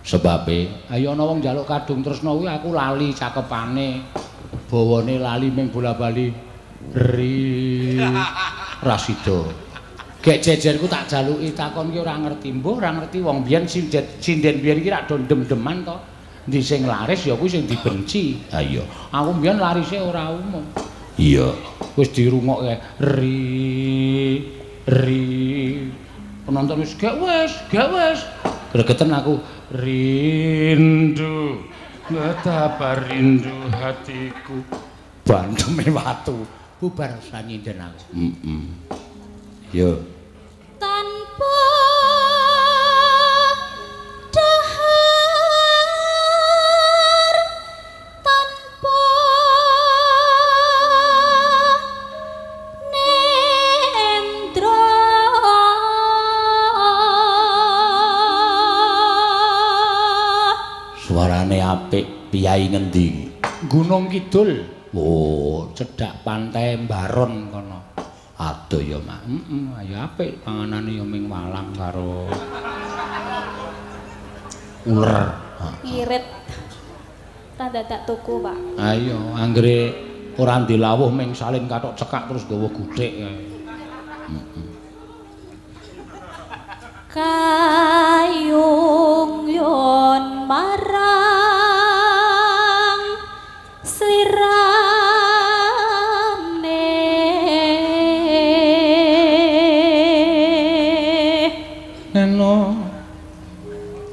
Sebabe ayo ana wong njaluk Kadung Tresna kuwi aku lali cakepane. Bawane lali ming bola-bali ri rasida. Gek jejerku tak jaluki takon ki ora ngerti, mbuh ora ngerti wong biyen sinden biyen iki rak do ndem-ndeman to. Endi sing laris ya kuwi sing dibenci. Ha iya, aku biyen larise ora umum. Iya, wis dirungokke ri ri. Penonton wis gek wis, gek wis. Gregeten aku rindu, betapa rindu hatiku. Bandeme watu bubar sanyinden aku. Heeh. Yo. Tanpa dahar, tanpa nendra, Suarane apik, piyai ngendi? Gunung Kidul. Oh, cedhak pantai Mbaron kono. Aduh ya, Mak. Heeh, ayo apik panganane ya ming walang karo uler. Ngirit. Ta dadak tuku, Pak. Ayo, anggere ora ndilawuh ming salin kathok cekak terus nggawa guthik kae. Heeh. Kayung yon marang slirane neno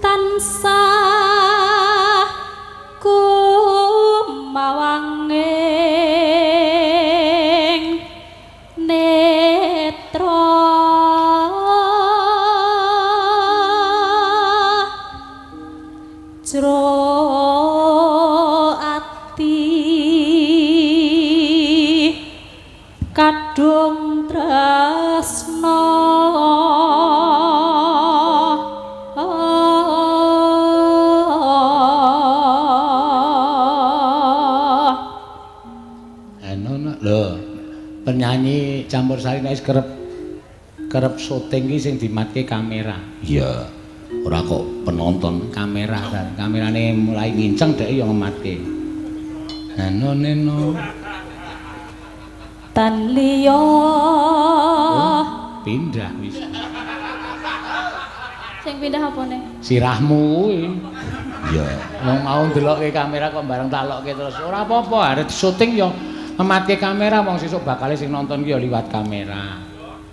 tansah kumawanging netra jero ati kadung tresna. Lho, penyanyi campur sari nek kerep syuting ki sing dimatke kamera. Iya. Ora kok penonton, kamera kan. Kamerane mulai nginceng dhek ya ngematke. Nano neno tan liya. Oh, pindah wis. Sing pindah apane? Sirahmu kuwi. Iya. Wong mau ndelokke kamera kok bareng tak lokke terus ora apa-apa, arep syuting ya ngematke kamera wong sesuk bakale sing nonton ki ya liwat kamera.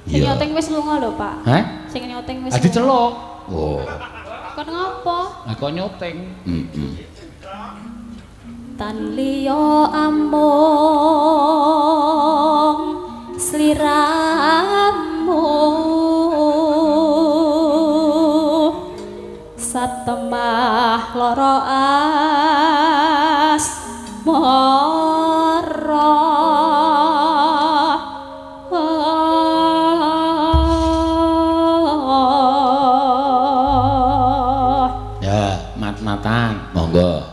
Sing nyoting wis lunga lho, Pak. Hah? Sing nyoting wis. Ha diceluk. Oh. Kon ngopo? Lah kok nyoting. Heeh. Tan liya amung sliramu satemene Lemah loro asmara. Ya, mat-matan, monggo.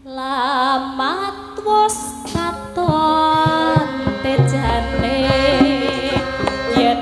Lamat wis katon tejane yen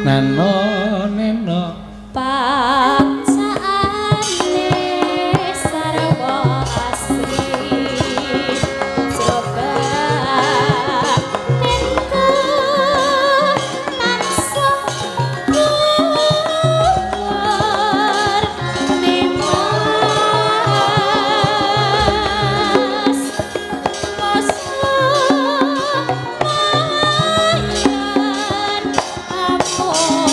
Neno neno pacaane sarwa asri coba tinku tansah luhur nimas masa mayan among.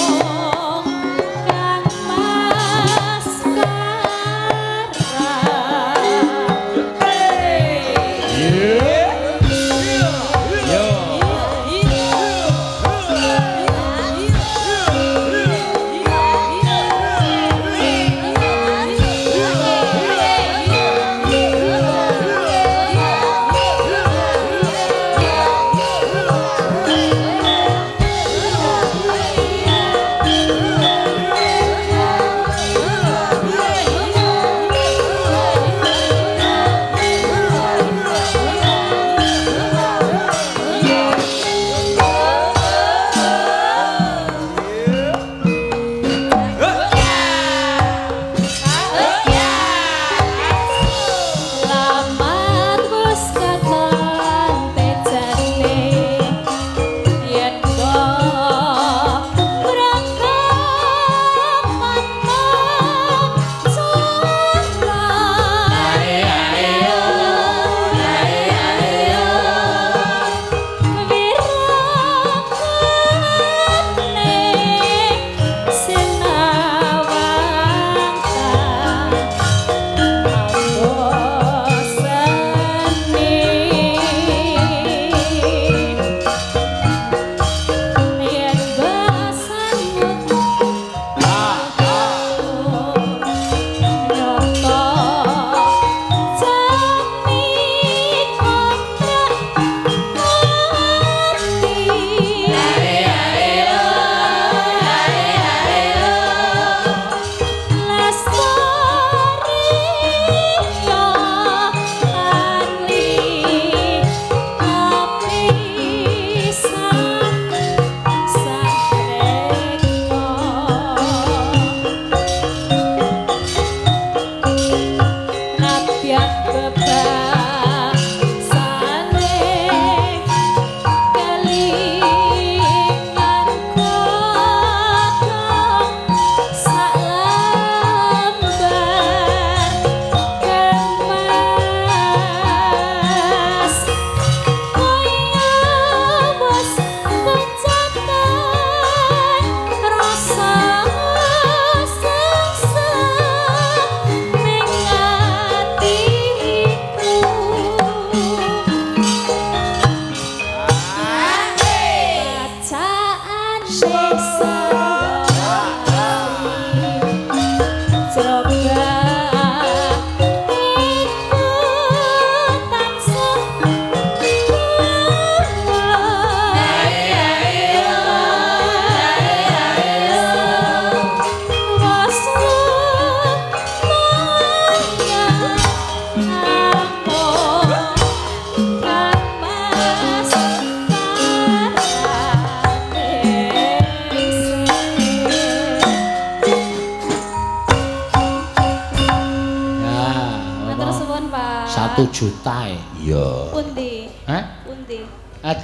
juta e. Iya. Pundi? Hah? Pundi?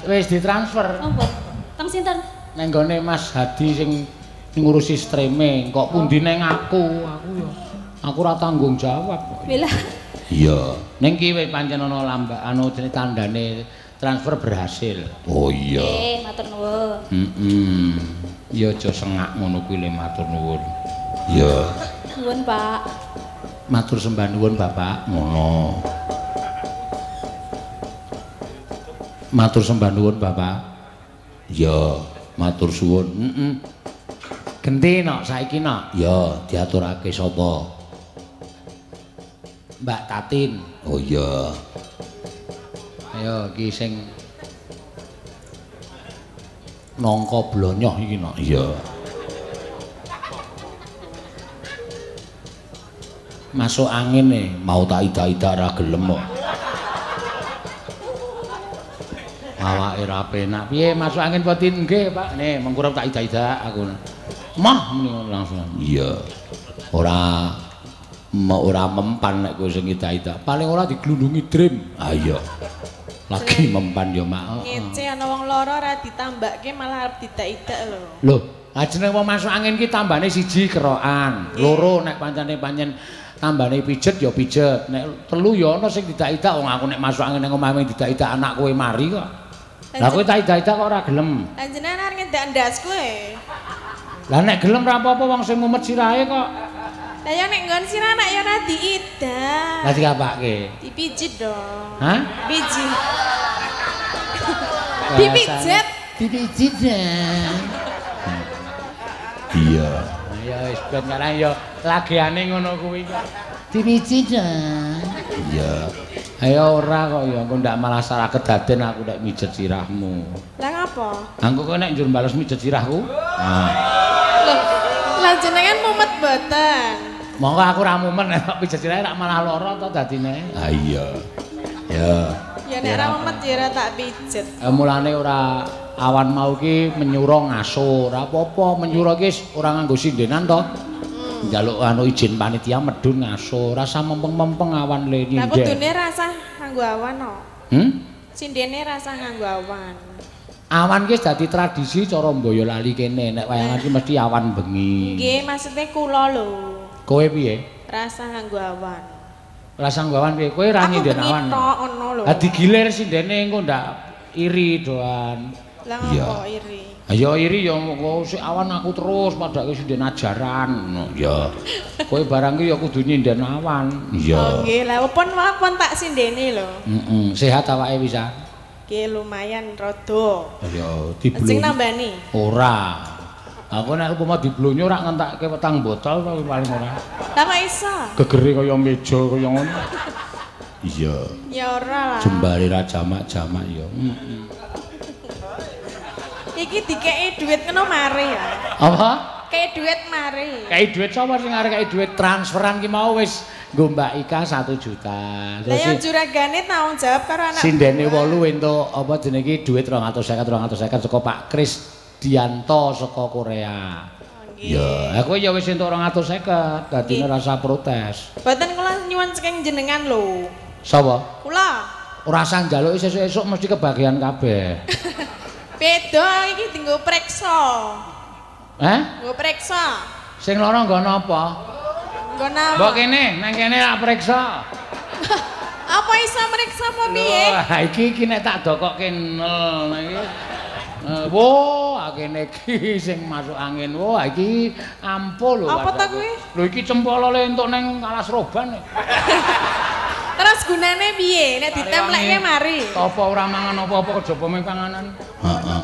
Wis ditransfer. Oh, mbok. Teng sinten? Neng gone Mas Hadi sing ngurusi streaming, kok pundi neng aku? Aku ya aku ora tanggung jawab kok. Bila. Iya. Ning ki wis pancen ana lambak anu jenenge tandane transfer berhasil. Oh iya. Nggih, matur nuwun. Heeh. Ya aja sengak ngono kuwi le matur nuwun. Iya. Nuwun, Pak. Matur sembah nuwun, Bapak. Ngono. Matur sembah nuwun, Bapak. Iya, matur suwun. Heeh. Genti nok saiki nok. Ya, diaturake sapa? Mbak Tatin. Oh iya. Ayo iki sing nangka blonyoh iki nok. Iya. Masuk angin e, mau tak idak-idak ra gelem kok. Awake ra penak. Piye masuk angin apa tin? Nggih, Pak. Nih, mengkurep tak idak-idak aku. Mah muni langsung. Iya. Ora ora mempan nek kowe sing idak-idak. Paling ora diglundungi dream. Ah iya. Lagi mempan ya, Mak. Ngece ana wong lara ora ditambakke malah arep didak-idak lho. Lho, jeneng wong masuk angin ki tambane siji kerokan, loro nek pancene pancen tambane pijet ya pijet, nek telu ya ana sing didak-idak. Wong aku nek masuk angin nang omahe didak-idak anak kowe mari kok. Lah kowe tak idak-idak kok ora gelem. Lah jenengan arep ngedak ndasku e. Lah nek gelem ora apa-apa wong sing mumet sirahe kok. Lah ya nek nggon sirah anak ya ora diidak. Lah dikapake? Dipijit dong. Hah? Pijit. Dipijet. Dipijit ya. Iya. Ya wis ben karang ya lagiane ngono kuwi kok. Dipijit ya. Iya. Ayo ora kok ya engko ndak malah salah kedaden aku nek mijet sirahmu. Lah ngapa? Engko kowe nek njur bales mijet sirahku. Nah. Loh, lah jenengan mumet mboten? Monggo aku ora mumet nek pijet sirahe rak malah lara to dadine. Ha iya. Ya. Ya nek ora mumet ya ora tak pijet. Mulane ora awan mau ki menyura ngaso, ora apa-apa menyura ki ora nganggo sindenan to. Njaluk anu izin panitia medun ngaso, rasa mempeng-mempeng awan le nyinden. Lah kudune rasah nganggo awan no. Hmm? Sindene rasah nganggo awan. Awan ki dadi tradisi cara Boyolali kene, nek wayangan ki mesti awan bengi. Nggih, maksudnya kula lho. Kowe piye? Rasah nganggo awan. Rasah nganggo awan piye? Kowe ra nyinden awan. Aku bengi tok ngono lho. Lah digilir sindene engko ndak iri doan. Lah ngopo iri? Ya iri ya kok sik awan aku terus padake sinden ajaran. Ya. Kowe barang ki ya kudu nyinden awan. Iya. Oh nggih, lah pun tak sindene lho. Heeh, sehat awake wis ah? Nggih lumayan rada. Ya diblonyo. Sing nambani? Ora. Aku nek upama diblonyo ora ngentake petang botol to paling ora. Lah kok iso? Gegere kaya meja kaya ngono. Iya. Ya ora lah. Jembare ra jamak-jamak ya. Heeh. Iki dikeki dhuwit ngono mari ya. Apa? Kei dhuwit mari. Kei dhuwit sapa sing arep kei dhuwit transferan ki mau wis nggo Mbak Ika 1 juta. Lah ya juragane tanggung jawab karo anak. Sindene 8 entuk apa jenenge iki dhuwit 250 250 saka Pak Kris Dianto saka Korea. Iya, aku ya wis entuk 250, dadine rasa protes. Mboten kula nyuwun saking jenengan lho. Sapa? Kula. Ora usah njaluk esuk-esuk mesti kebagian kabeh. Beda iki dienggo preksa. Hah? Nggo preksa. Sing lara nggo napa? Nggo napa? Mbok kene, nang kene tak preksa. Apa iso mreksa apa piye? Lho, iki nek tak dokokke nel iki. Wo, kene iki sing masuk angin. Wo, iki ampuh lho. Apa ta kuwi? Lho iki cempolo le entuk ning Alas Roban. Terus gunane piye? Nek ditempleke mari. Apa ora mangan apa-apa kejaba mung panganan. Heeh.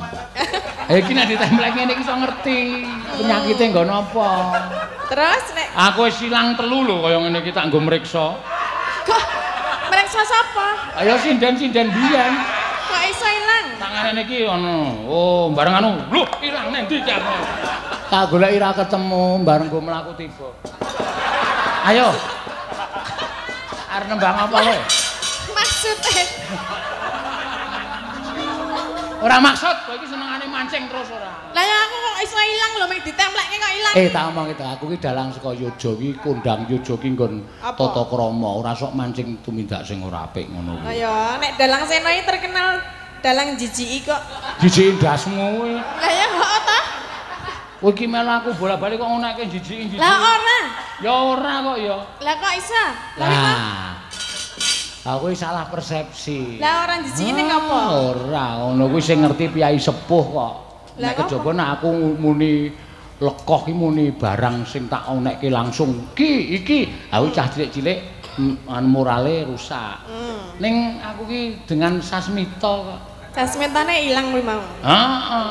Iki nek ditempleke ngene iki iso ngerti penyakite nggo napa. Terus nek aku wis ilang telu lho kaya ngene iki tak nggo mriksa. Kok mriksa sapa? Ayo sinden-sinden biyen. Kok iso ilang? Tangane iki ana. Oh, bareng anu. Lho, ilang nang ndi iki aku? Tak goleki ra ketemu, bareng nggo mlaku tiba. Ayo. Arep nembang apa kowe? Maksude. Ora maksud, kowe iki senengane mancing terus ora. Lah ya aku kok kok iso ilang lho mek ditemplekke kok ilang. Tak omong itu, aku ki dalang saka Yojo ki kondang Yojo ki nggon tata krama, ora sok mancing tumindak sing ora apik ngono kuwi. Lah ya, nek dalang Seno iki terkenal dalang jijiki kok. Jijiki ndasmu kowe. Lah ya kok ta? Kowe iki melu aku bola-bali kok ngonekke jijiki-jijiki. Lah ora. Ya ora kok ya. Lah kok iso? Lah. Aku salah persepsi. Lah ora jijiki ning apa? Ora, ngono kuwi sing ngerti piyai sepuh kok. Nek kejaba nek aku muni lekoh ki muni barang sing tak onekke langsung ki iki, aku cah cilik-cilik morale rusak. Ning aku ki dengan sasmita kok. Sasmitane ilang kuwi mau. Heeh.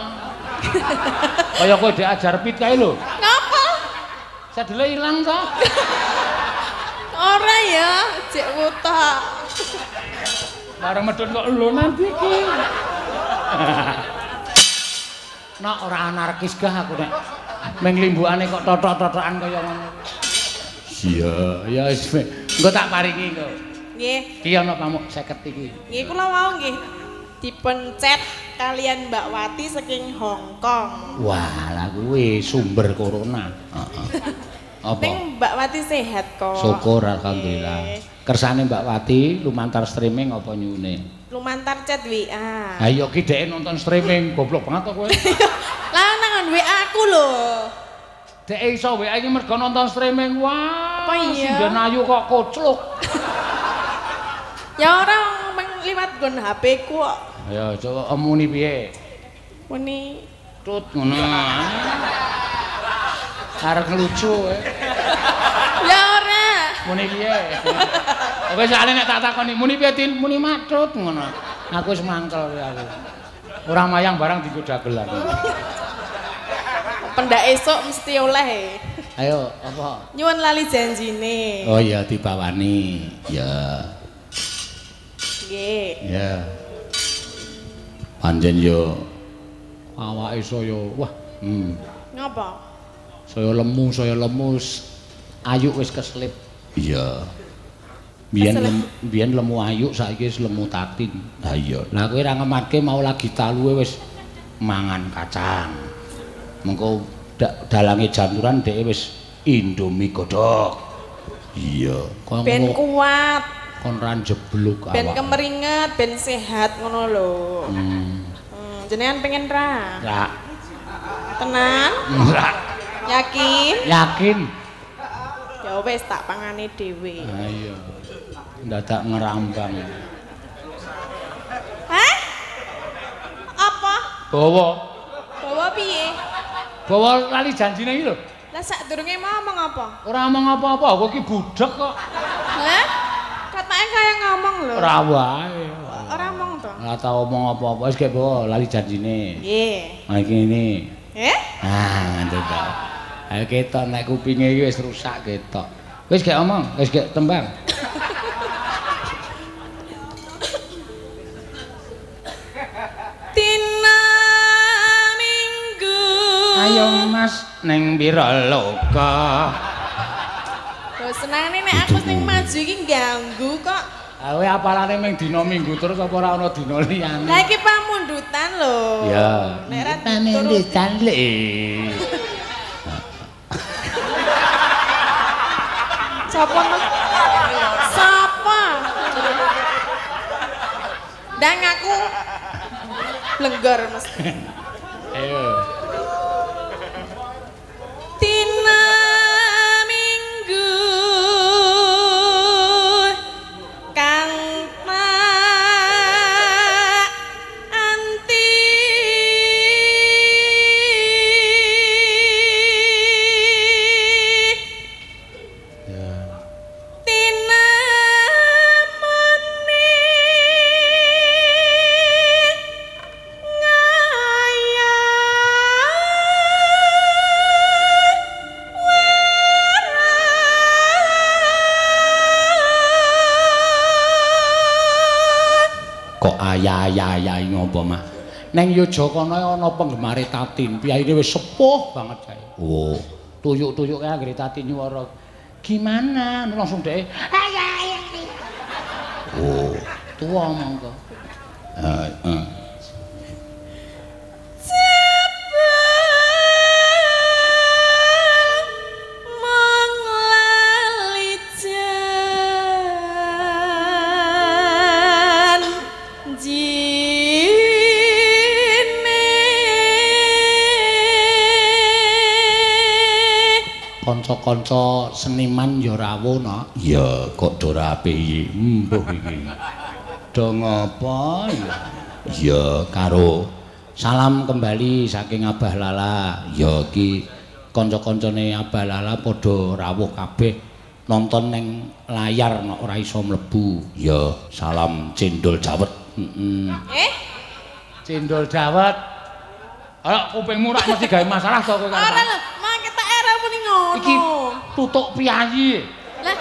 Kaya kowe diajar pit kae lho. Ngapa? Sadele ilang to. Ora ya, jek wuta. Bareng medhun kok lho nanti iki. Nak ora anarkis gah aku nek ming limbukane kok totok-totokan kaya ngono. Iya, ya wis. Engko tak paringi engko. Nggih. Iki ana pamuk 50 iki. Nggih kula wau nggih dipencet kalian Mbak Wati saking Hong Kong. Wah, lah kuwi sumber corona. Heeh. Apa? Ning Mbak Wati sehat kok. Syukur alhamdulillah. Kersane Mbak Wati lumantar streaming apa nyune? Lumantar chat WA. Ha iya ki dhek nonton streaming, goblok banget to kowe. Lah nang WA aku lho. Dhek iso WA iki mergo nonton streaming. Wah, apa iya? Sinden ayu kok kocluk. Ya ora liwat nggon HP ku kok. Ayo coba muni piye? Muni tut ngono. Arep ngelucu kowe. Ya ora. Muni piye? Oke soalé nek tak takoni muni piye Tin? Muni matut ngono. Aku wis mangkel ya aku. Ora mayang barang dienggo dagelan. Pendak esuk mesti oleh. Ayo, apa? Nyuwun lali janjine. Oh iya dibawani. Ya. Nggih. Ya. Pancen yo awake saya wah, Ngapa? Saya lemu, ayu wis keselip. Iya. Biyen lemu ayu saiki wis lemu tatin. Ha iya. Lah kowe ora ngematke mau lagi taluwe wis mangan kacang. Mengko dalange janturan dheke wis Indomie godhog. Iya. Ben kuat. Kon ra njebluk awak. Ben kemeringet, ben sehat ngono lho. Jenengan pengen ra? Ra. Tenan? Ra. Yakin? Yakin. Ya wis tak pangane dhewe. Ha iya. Ndadak ngerambang. Hah? Apa? Bawa. Bawa piye? Bawa lali janjine iki lho. Lah sadurunge mau ngomong apa? Ora ngomong apa-apa, aku iki budhek kok. Hah? Katanya kaya ngomong lho. Ora wae. Ora ngomong to? Ora tau omong apa-apa, wis gek bawa lali janjine. Nggih. Ha iki ngene. Eh? Ah, ngono to. Ayo ketok nek kupinge iki wis rusak ketok. Wis gek omong, wis gek tembang. Dina Minggu. Ayo Mas ning Wiraloka. Senangane nek aku sing maju iki ganggu kok. Kowe apalane ming dina Minggu terus apa ora ana dina liyane? Lah iki pamundutan lho. Ya. Nek ora pamundutan lho. Sapa to? Sapa? Ndang aku blenggor mesti. Ayo. Dina Minggu kang tak anti ya. Tinemoni ngayah Kok ayah-ayah ngopo mah? Neng Yogyakarta ana penggemare Tatin, piyayine wis sepuh banget kae. Oh, tuyuk-tuyuk kae anggere Tatin nyuwara. Gimana? Langsung dhek ayah ayah. Oh, tuwa mongko. Heeh. Kanca-kanca seniman ya rawuh no. Ya kok do rapi mbuh iki. Do ngapa ya? Ya karo salam kembali saking Abah Lala. Ya iki kanca-kancane Abah Lala padha rawuh kabeh nonton neng layar nek ora iso mlebu. Ya salam cendol dawet. Heeh. Cendol dawet. Ora kupingmu rak mesti gawe masalah to kowe. Ora lho, mangke tak era muni ngono. Iki tutuk piyayi. Lah,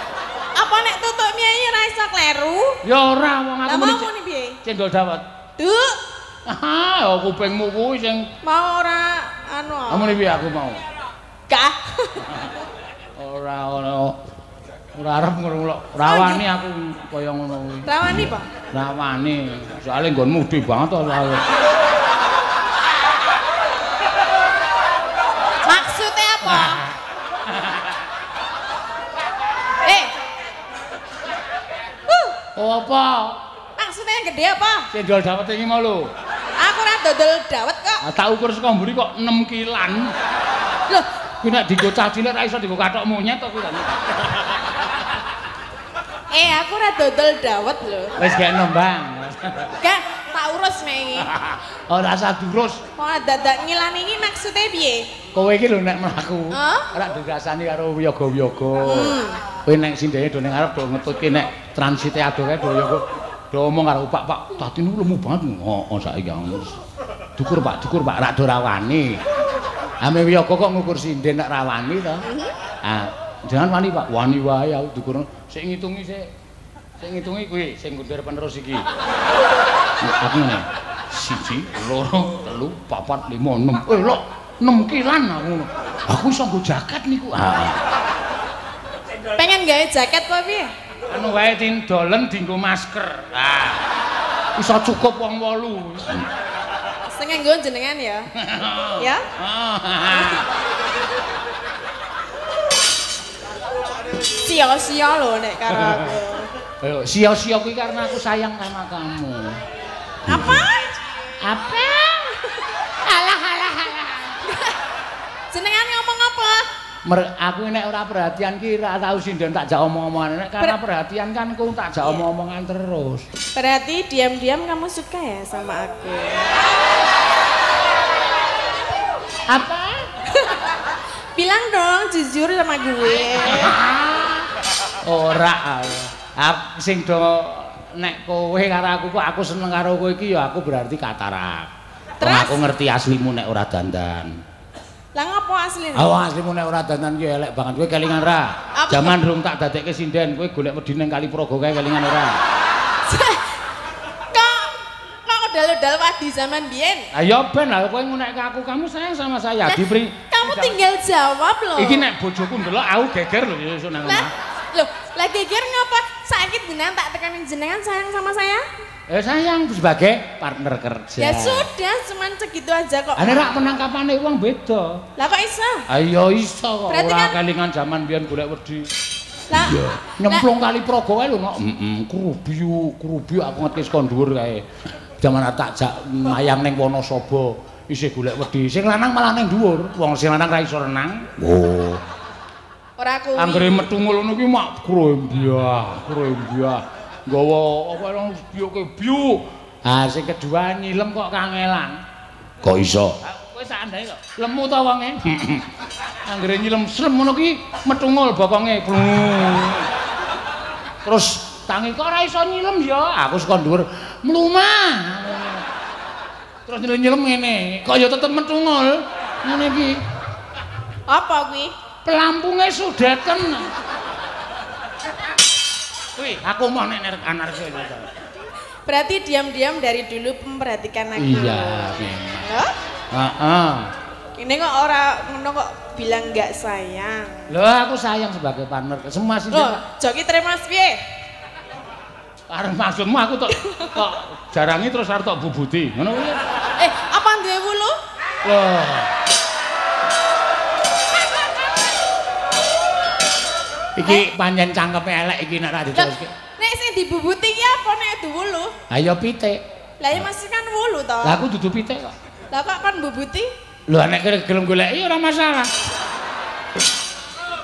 apa nek tutuk piyayi ora iso kleru? Ya ora wong aku muni piye? Cendol dawet. Duk. Ah, ya kupingmu kuwi sing mau ora anu. Muni piye aku mau? Gah. Ora ono. Ora arep ngono lho. Rawani aku kaya ngono kuwi. Rawani, Pak? Rawani. Soale nggonmu gedhe banget to soale. Maksudnya apa? Oh, apa? Maksudnya yang gede apa? Cendol dawet iki mau lho. Aku ora dodol dawet kok. Ah, tak ukur saka mburi kok 6 kilan. Loh, kuwi nek dienggo cah cilik ra iso dienggo kathok monyet to kuwi. Aku ora dodol dawet lho. Wis gekno, Bang. Gak, tak urus nek iki. Ora usah diurus. Kok dadak ngilan iki maksudnya piye? Kowe iki lho nek mlaku, ora dirasani karo wiyaga-wiyaga. Kowe nek sindene do ning arep do ngetutke nek transite adoh kae do ya do omong karo Pak, Pak, tadi niku lemu banget. Heeh, saiki dukur Pak, dukur Pak, rak do rawani. Ame wiyaga kok ngukur sinden nek rawani to. Ah, jangan wani Pak, wani wae aku dukur. Sik ngitungi sik. Sing ngitungi kuwi sing ngundher penerus iki. Aku ngene. 1 2 3 4 5 6. Lho, 6 kilan aku ngono. Aku iso nggo jaket niku. Heeh. Pengen gawe jaket apa piye? Anu wae tindolen dienggo masker. Ah. Iso cukup wong 8. Sing nganggo jenengan ya. Ya? Sia-sia lho nek karo aku. Ayo, sia-sia kuwi karena aku sayang sama kamu. Apa? Apa? Alah alah alah. Jenengan ngomong apa? Aku nek ora perhatian ki ora tau sinden tak jak omong-omongan. Nek karena perhatian kan ku tak jak omong-omongan terus. Berarti diam-diam kamu suka ya sama aku? Apa? Bilang dong jujur sama gue. Ora. Aku sing do nek kowe karo aku kok aku seneng karo kowe iki ya aku berarti katarak. Terus aku ngerti aslimu nek ora dandan. Lah ngopo asline? Oh, aslimu nek ora dandan ki elek banget. Kowe kelingan ra? Jaman rung tak dadekke sinden, kowe golek wedi ning Kali Progo kae kelingan ora? Kok udal-udal wadi zaman biyen? Ah ya ben lah kowe ngunekke aku, kamu sayang sama saya. Diberi kamu tinggal jawab lho. Iki nek bojoku ndelok aku geger lho ya nang omah. Lho, lah geger ngapa? Saiki jenengan tak tekanin jenengan sayang sama saya? Sayang sebagai partner kerja. Ya sudah, cuman segitu aja kok. Ane rak penangkapane wong beda. Lah kok iso? Ayo iso kok. Berarti ora kan kelingan jaman biyen golek wedi. Lah nyemplung Kali Progo kae lho nok. Heeh, krubiu, krubiu aku ngerti saka dhuwur kae. Jaman tak jak mayang ning Wonosobo isih golek wedi. Sing lanang malah ning dhuwur. Wong sing lanang ra iso renang. Oh. Ora kuwi. Anggere metu ngono kuwi mak krembiah, krembiah. Nggawa apa nang biuke biuk. Ah sing kedua nyilem kok kangelan. Kok iso? Kowe sak andhae kok. Lemu ta wonge? Anggere nyilem slem ngono ki metungul bokonge. Terus tangi kok ora iso nyilem ya. Aku saka dhuwur mlumah. Terus nyilem ngene, kok ya tetep metungul. Ngene iki. Apa kuwi? Pelampunge sudeten. Wih, aku mau nek anarki. Berarti diam-diam dari dulu memperhatikan aku. Iya, memang. Heeh. Ini kok ora ngono kok bilang nggak sayang. Loh, aku sayang sebagai partner. Semua sih. Loh, joki terima piye? Arep maksudmu aku tok kok jarangi terus arep tok bubuti. Ngono kuwi. Apa duwe wulu? Loh. Iki pancen cangkeme elek iki nek ra diteruske. Nek sing dibubuti iki apa nek duwe wulu? Ha ya pitik. Lah ya masih kan wulu to. Lah aku dudu pitik kok. Lah kok kon mbubuti? Lho nek gelem goleki ora masalah.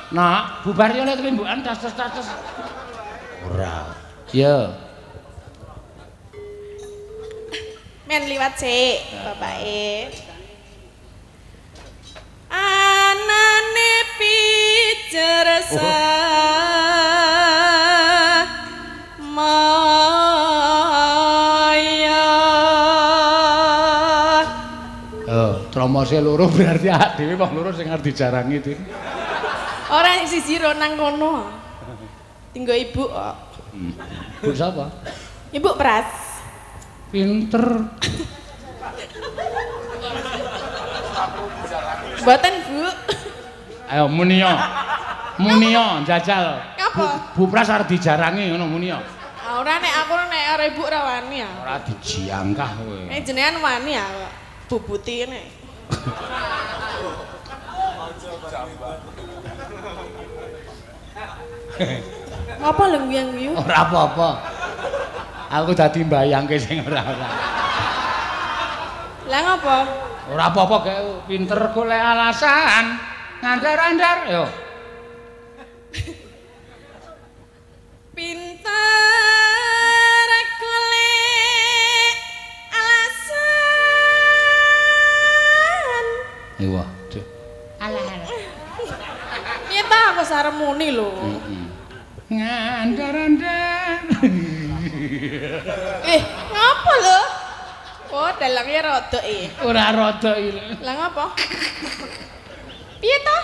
Nak, bubar yo lek limbukan tas-tas. Ora. Ya. Men liwat sik, bapake. Anane pijer maya. Oh, tromose loro berarti awak dhewe wong loro sing arep dijarangi, Din. Ora siji ro nang kono. Tinggo ibu kok. Ibu sapa? Ibu Pras. Pinter. Mboten, Bu. Ayo munio. Munio jajal. Ngapa? Bu Pras arep dijarangi ngono munio. Ora nek aku nek karo ibu ora wani ya. Ora dijangkah kowe. Nek jenengan wani ya kok. Bubuti nek. Ngapa lho guyu-guyu? Ora apa-apa. Aku dadi mbayangke sing ora-ora. Lah ngapa? Ora apa-apa gawe pinter golek alasan. Ngandar-andar yo. Pinter golek alasan. Wah, duh. Alah alah. Piye ta aku sarep muni lho. Ngandar-andar. Ngapa lho? Oh, dalangnya rodok iki. Ora rodok iki. Lah ngapa? Piye ta?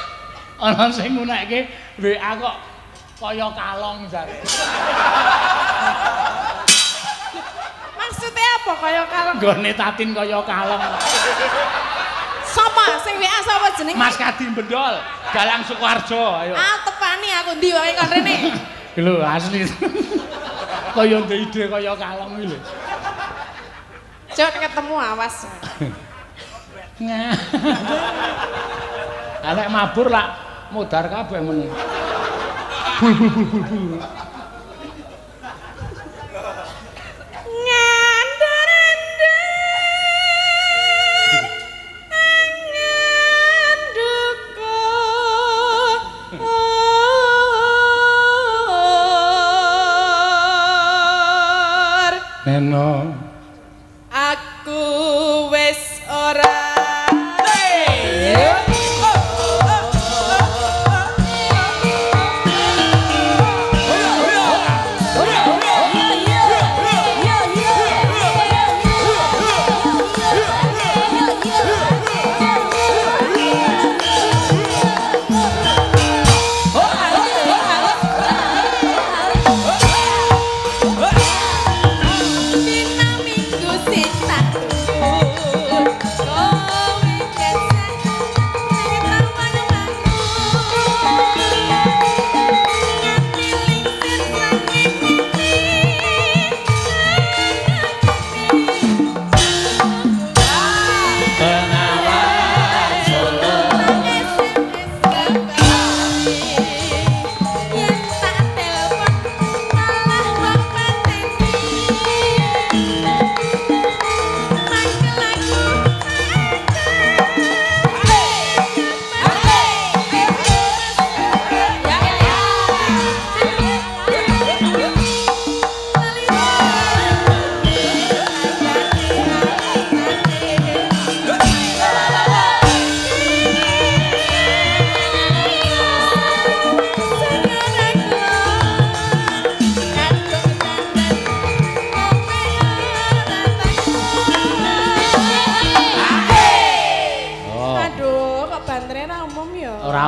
Ana sing ngunekke WA kok kaya kalong jare. Maksudnya apa kaya kalong? Nggone Tatin kaya kalong. Sapa sing WA sapa jenenge? Mas Kadi Bendol, Dalang Sukoharjo, ayo. Ah, tepani aku ndi wae kon rene. Lho, asli. Kaya ndek ide kaya kalong iki lho. Cok ketemu awas. Nek mabur lak modar kabeh meneh. Bul bul bul bul bul. Ngandar-andar angan duka. Neno. Aku wis ora.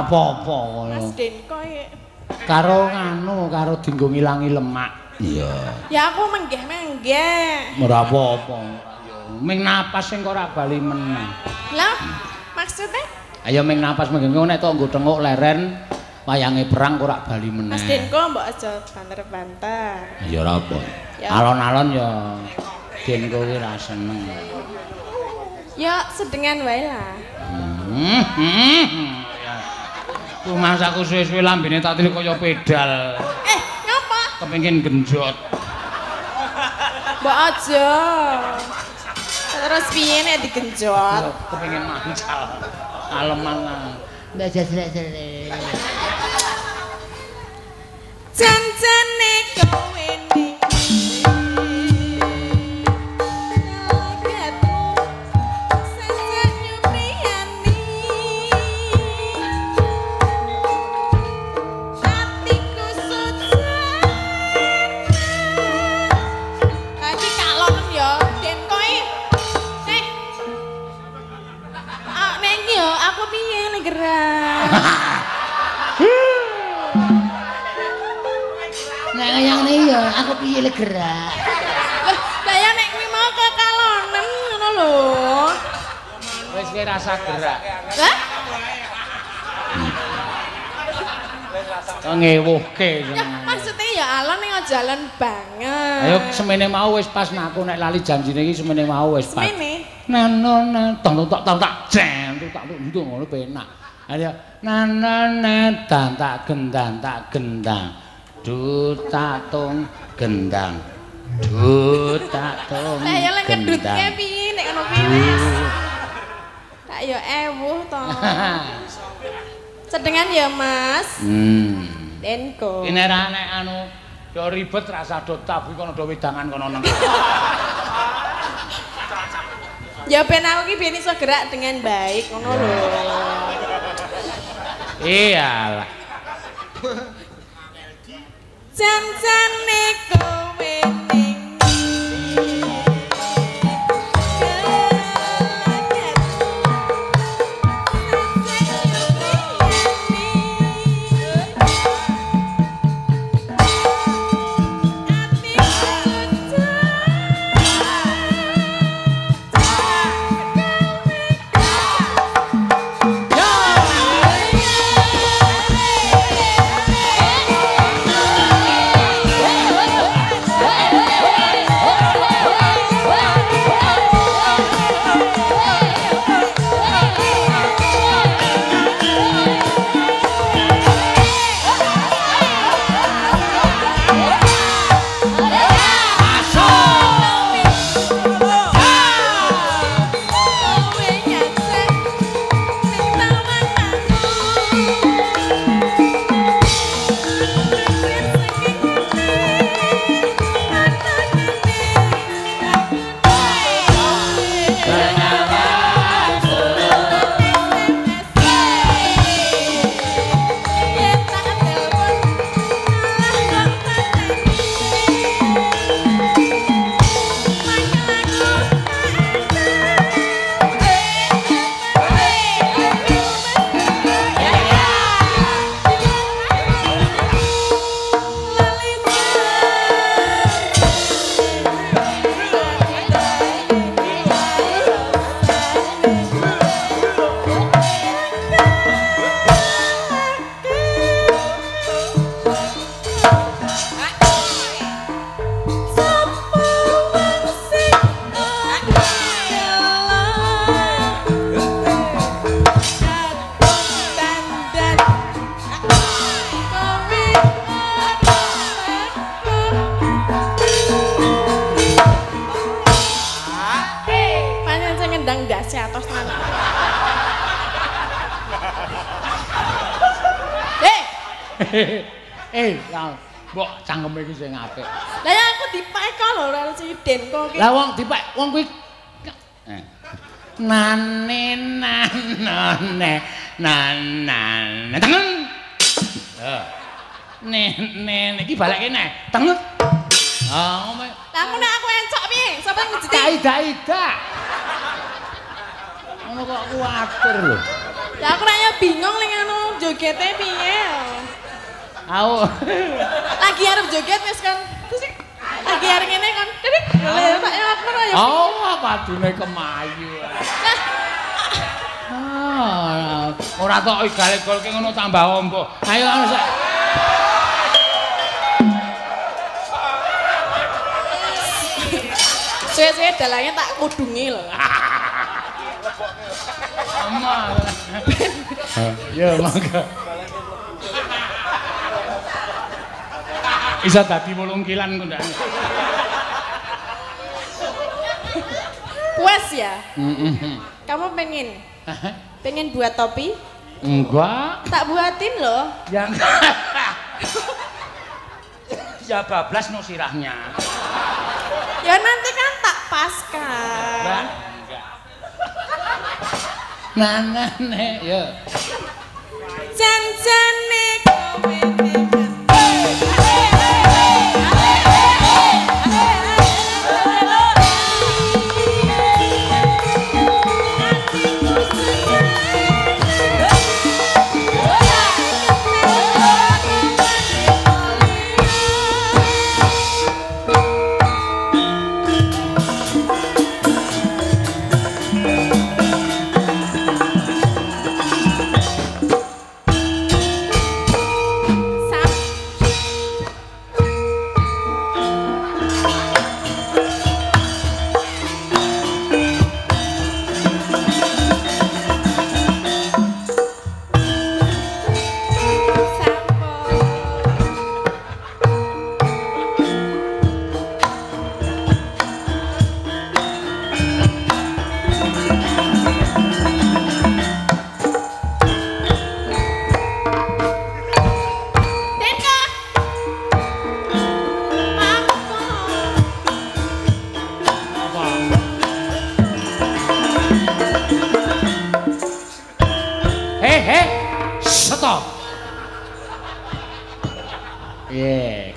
Apa-apa ngono. Mas Denko iki. Karo nganu, karo dinggo ngilangi lemak. Iya. Ya aku menggeh-menggeh. Ora apa-apa. Ming napas sing ora bali meneh. Lah, maksudnya? Ayo ming napas menggeh nek tok nggo tenguk leren wayange perang ora bali meneh. Mas Denko mbok aja banter-banter. Ya ora apa. Alon-alon ya Denko kuwi ra seneng. Ya sedengan wae lah. Masaku suwe-suwe lambene tak tilik kaya pedal. Ngapa? Kepengin genjot. Mbok aja. Terus piye nek digenjot? Kepengin mancal. Aleman. Mbak jelek-jelek. Jan-jane kowe ning aku piye le gerak. Lah ya nek kuwi mau kekalonen ngono lho. Wis kowe rasa gerak. Hah? Kok ngewuhke. Maksudnya ya alon ning aja alon banget. Ayo semene mau wis pas aku nek lali janjine iki semene mau wis pas. Semene. Nan nan tong tok tong tak jen tak tuk ngono penak. Ayo nan nan dan tak gendang tak gendang. Du tak tung gendang. Du tak tung. Lah ya lek ngedutke piye nek ngono piye wis. Tak ya ewuh to. Sedengan ya Mas. Denko. Ini ra nek anu do ribet rasa do tabu kono do wedangan kono nang. Ya ben aku ki ben iso gerak dengan baik ngono lho. Iyalah. Jan-jane kowe ning Mbok cangkeme iki sing apik. Lah ya aku dipek kok lho ora siden kok iki. Lah wong dipek wong kuwi nane nanane nanane tengen. Ne ne iki balik kene. Tengen. Ah ngomong. Lah aku nek aku encok piye? Sapa sing ngejeti? Ida-ida. Ngono kok kuwatir lho. Lah aku nek ya bingung ning anu jogete piye. Aku lagi arep joget wis kan. Lagi arep ngene kan. Lha tak ya aku ora ya. Oh, padune kemayu. Ah, ora tok igale-golke ngono tambah ombo. Ayo anu sak. Suwe-suwe dalangnya tak kudungi lho. Ama. Ya monggo. Isa dadi 8 kilan kok ndak. Puas ya? Kamu pengen? Pengen buat topi? Enggak. Tak buatin loh. Ya. Ya bablas no sirahnya. Ya nanti kan tak paskan. Enggak. Nah, ya. Jan-jane kowe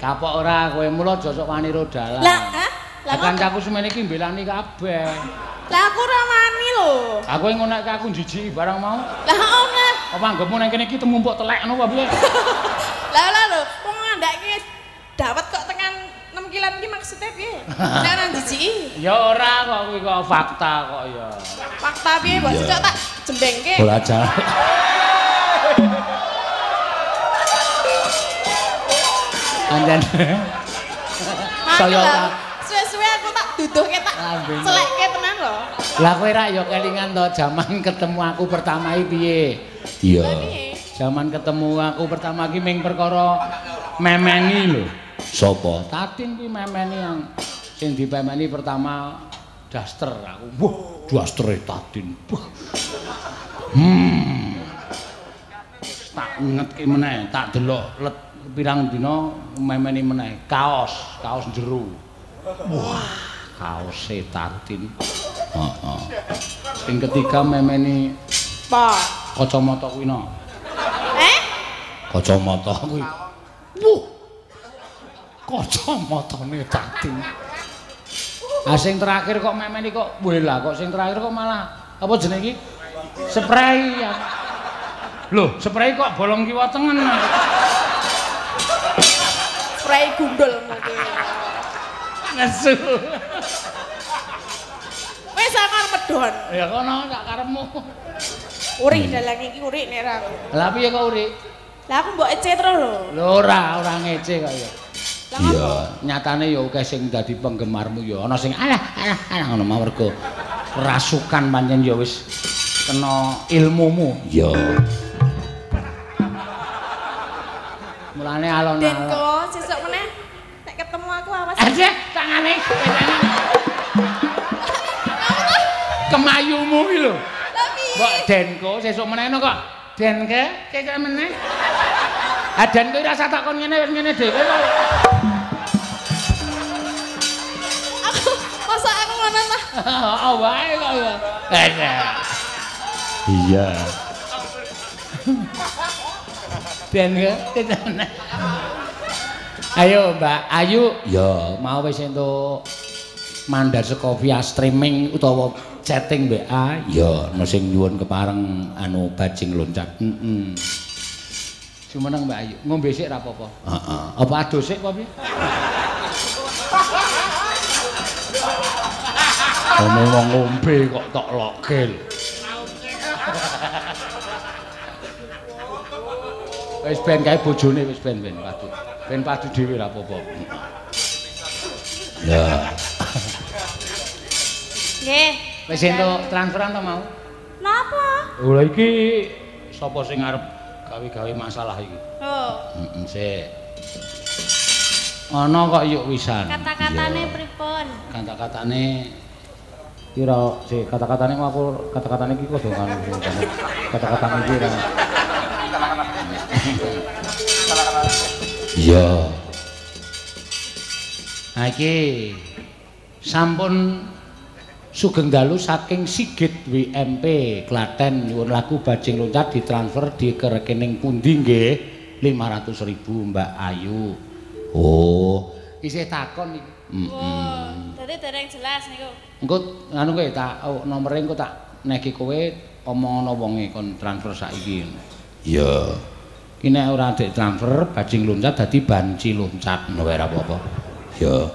Kapok ora kowe mula aja sok wani ro dalan. Lah, hah? Lah kancaku semene iki mbelani kabeh. Lah aku ora wani lho. Aku ngonekke aku njijiki barang mau. Lah ora. Apa anggepmu nang kene iki temumpuk telek ngono apa piye? Lah lah lho, wong ngandhake dawet kok tekan 6 kilan iki maksudnya piye? Nek ora njijiki. Ya ora kok kuwi kok fakta kok ya. Fakta piye mbok cocok tak jembengke. Belajar. Anjan. Saya suwe-suwe aku tak duduhke tak celekke tenan lho. Lah kowe rak ya kelingan to jaman ketemu aku pertama iki piye? Iya. Jaman ketemu aku pertama iki ming perkara memeni lho. Sapa? Tatin kuwi memeni yang sing dipemeni pertama daster aku. Wah, dastere Tatin. Wah. Tak ngetke meneh, tak delok let pirang dina memeni meneh kaos, kaos jero. Wah, kaose Tatin. Heeh. Sing ketiga memeni apa? Kacamata kuwi no. Eh? Kacamata kuwi. Wuh. Kacamatane Tatin. Ah sing terakhir kok memeni kok weh lah kok sing terakhir kok malah apa jenenge iki? Spray. Loh, spray kok bolong kiwa tengen. Spray gundul mungkin. Nesu. Wis aku arep medhon. Ya kono sak karepmu. Urik dalang iki urik nek ra aku. Lah piye kok urik? Lah aku mbok ece terus lho. Lho ora ngece kok ya. Iya, nyatane ya akeh sing dadi penggemarmu ya. Ana sing alah alah alah ngono mawon mergo rasukan pancen ya wis kena ilmumu. Iya. Mulane alon-alon. Denko sesuk meneh nek ketemu aku awas. Aja tangane. Kemayumu iki lho. Lah piye? Mbok Denko sesuk meneh kok. Denke sesuk meneh. Ah Denko ora usah takon ngene wis ngene dhewe kok. Aku masa aku ngono ta? Heeh wae kok ya. Iya. Denke sesuk meneh. Ayo Mbak Ayu, ya mau wis entuk mandar saka via streaming utawa chatting WA, ya ana sing nyuwun kepareng anu bajing loncat. Heeh. Jumeneng Mbak Ayu, ngombe sik ra apa-apa. Heeh. Apa adus sik apa piye? Ono wong ngombe kok tok loke lho. Wis ben kae bojone wis ben padu. Ben padu dhewe ra apa-apa. Ya. Nggih. Wis entuk transferan to mau? Napa? Lha iki sapa sing arep gawe-gawe masalah iki? Oh. Heeh, sik. Ana kok yuk wisan. Kata-katane pripun? Kata-katane kira sik kata-katane aku kata-katane iki kudu kan. Kata-katane iki ra. Iya. Nah iki sampun sugeng dalu saking Sigit WMP Klaten nyuwun lagu Bajing Loncat ditransfer di ke rekening pundi nggih 500.000 Mbak Ayu. Oh, isih takon iki. Oh, dadi dereng jelas niku. Engko anu kowe tak nomere engko tak negi kowe omong ana wonge kon transfer saiki. Iya. Ki nek ora dik transfer Bajing Loncat dadi banci loncat ngono wae ora apa-apa. Ya.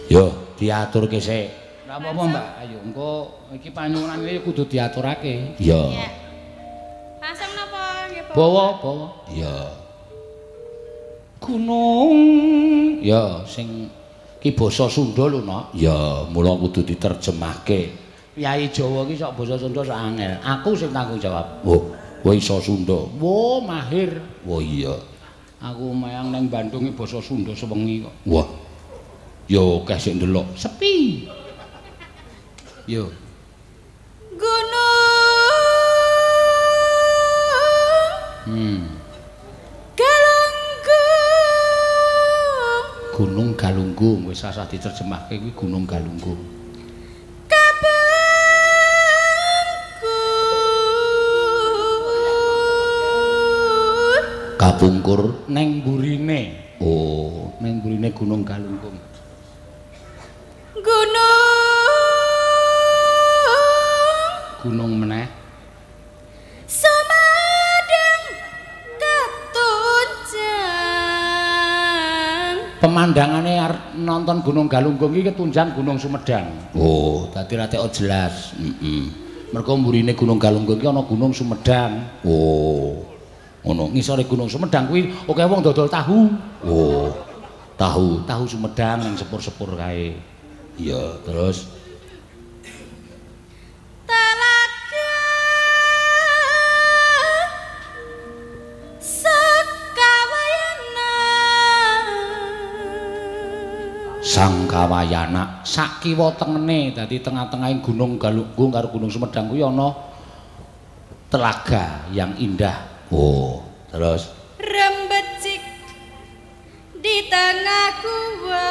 Yo, diaturke sik. Ora apa-apa, Mbak. Ayo engko iki panyuwunan iki kudu diaturake. Iya. Langsung napa nggih, Pak? Bawa, bawa. Iya. Gunung ya sing ki basa Sunda lho, Nok. Ya, mula kudu diterjemahke. Kyai Jawa ki sok basa Sunda sok angel. Aku sing tanggung jawab. Oh, kowe iso Sunda. Wo, mahir. Wo iya. Aku mayang nang Bandung ki basa Sunda sewengi kok. Wah. Yo akeh sing ndelok. Sepi. Yo. Gunung. Galunggung. Gunung Galunggung wis sasah diterjemahke kuwi Gunung Galunggung. Kapungkur. Kapungkur neng burine. Oh, neng burine Gunung Galunggung. Gunung. Gunung meneh. Sumedang ketunjang. Pemandangane nonton Gunung Galunggung iki ketunjang Gunung Sumedang. Oh, dadi ra teko jelas. Heeh. Mergo mburine Gunung Galunggung iki ana Gunung Sumedang. Oh. Ngono, ngisore Gunung Sumedang kuwi akeh wong dodol tahu. Oh. Tahu, tahu Sumedang yang sepur-sepur kae. Iya, terus Telaga Sangkawayana. Sangkawayana sak kiwa tengene, dadi tengah-tengahing Gunung Galunggung karo Gunung Sumedang kuwi ana telaga yang indah. Oh, terus rembecik di tengah gua.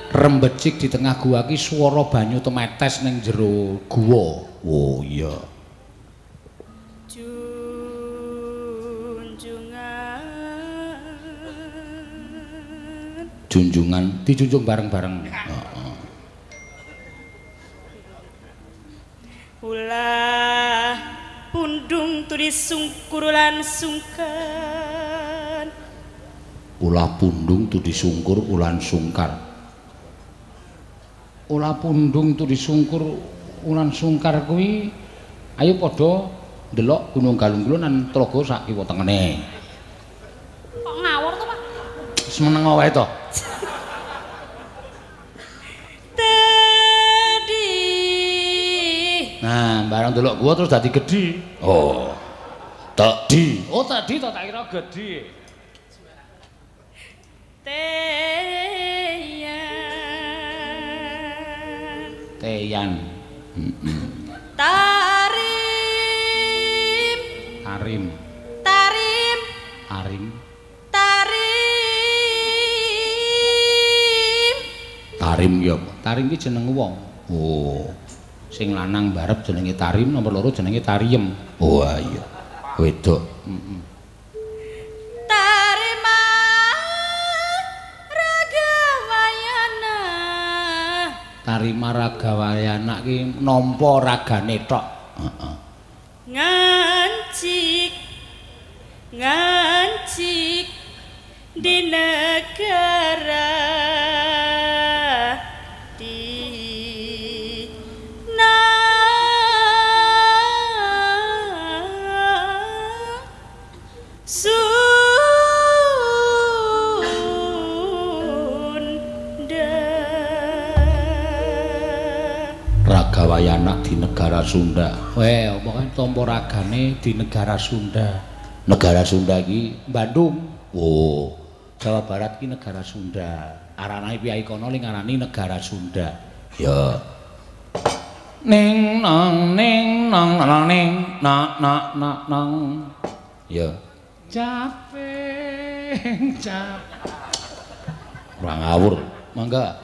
Rembecik di tengah gua ki swara banyu temetes ning jero gua. Oh iya. Junjungan. Junjungan dijunjung bareng-bareng. Heeh. Ulah pundung turi sungkur lan sungkan. Ulah pundung turi sungkur ulan sungkar. Ulah pundung turi sungkur ulan sungkar kuwi ayo padha ndelok Gunung Galunggung lan tlaga sak kiwa tengene. Kok ngawur to, Pak? Wis meneng wae to. Tadi. Nah, barang delok gua terus dadi gedhi. Oh. Tadi. Oh, tadi to tak kira gedhi. Teyan. Teyan. Tarim. Tarim. Tarim. Tarim. Tarim. Tarim ki apa? Tarim ki jeneng wong. Oh. Sing lanang barep jenenge Tarim, nomor loro jenenge Tariem. Oh iya. Wedok. Heeh. Tarima Ragawayana. Tarima Ragawayana ki nampa ragane tok. Heeh. Ngancik. Ngancik di negara di Sunda. Ragawayana di negara Sunda. Weh, apa kan tampa ragane di negara Sunda. Negara Sunda iki Bandung. Oh, Jawa Barat ki negara Sunda. Arane piyai kono ling ngarani negara Sunda. Ya. Ning nang ning nang nang ning na na na nang. Ya. Jape. Cap. Ora ngawur. Mangga.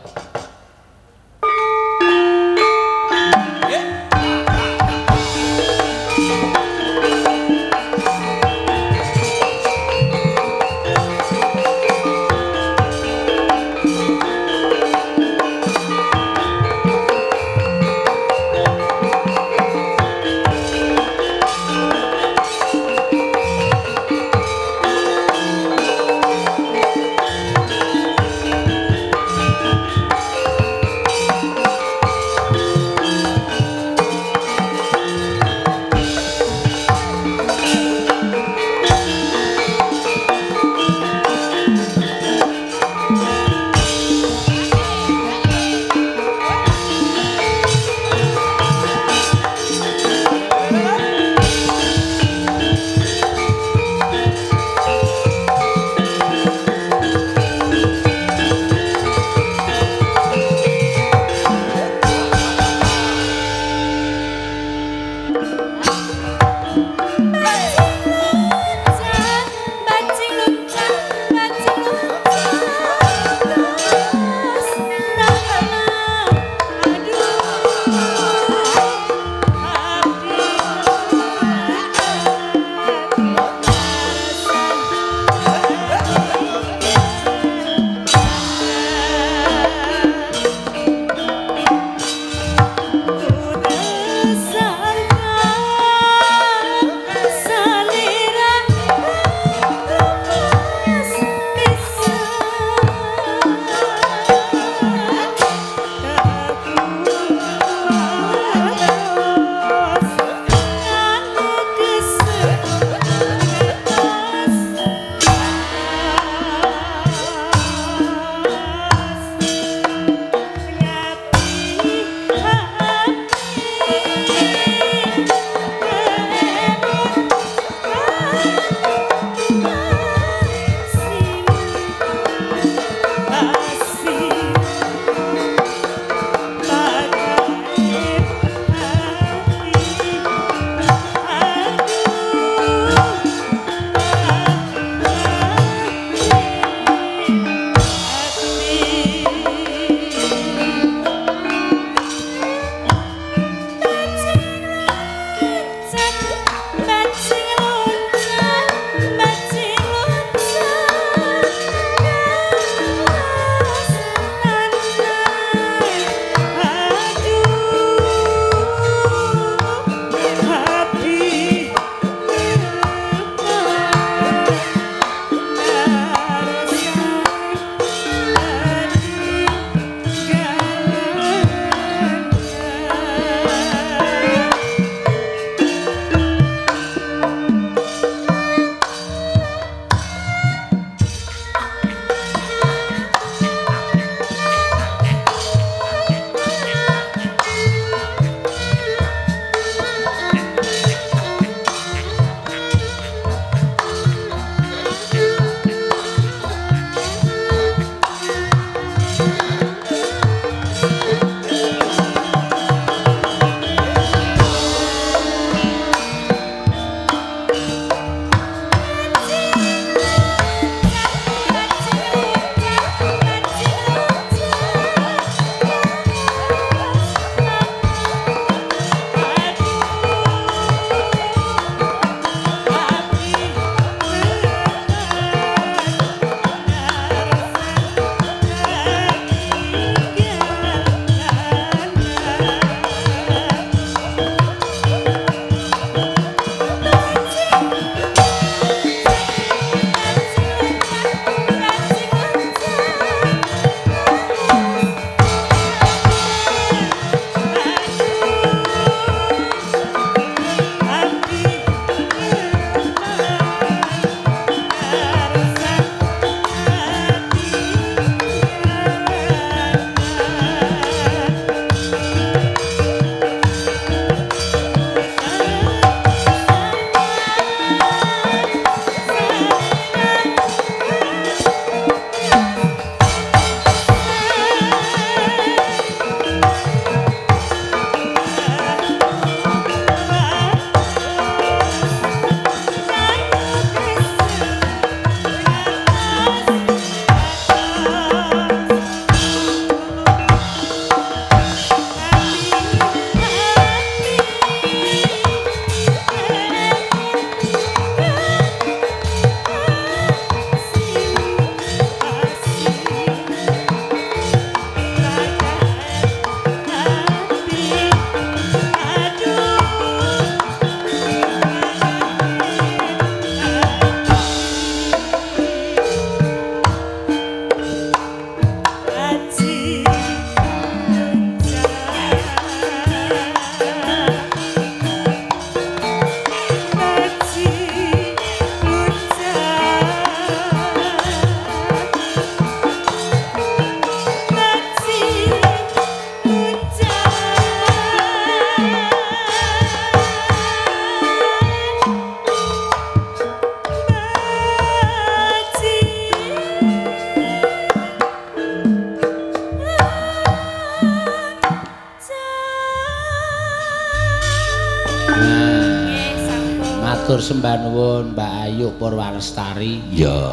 Matur sembah nuwun Mbak Ayu Purwalestari. Ya.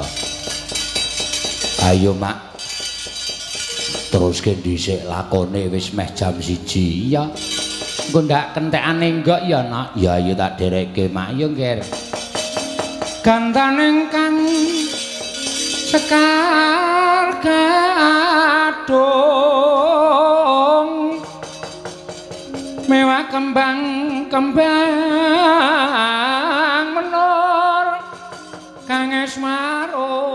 Ayo Mak. Teruske dhisik lakone wis meh jam 1. Iya. Engko ndak kentekane enggak ya, Nak. Ya ayo tak derekke Mak. Yo, Ngger. Gantane kang sekar gadung mewah kembang kembang menur kang esmaro.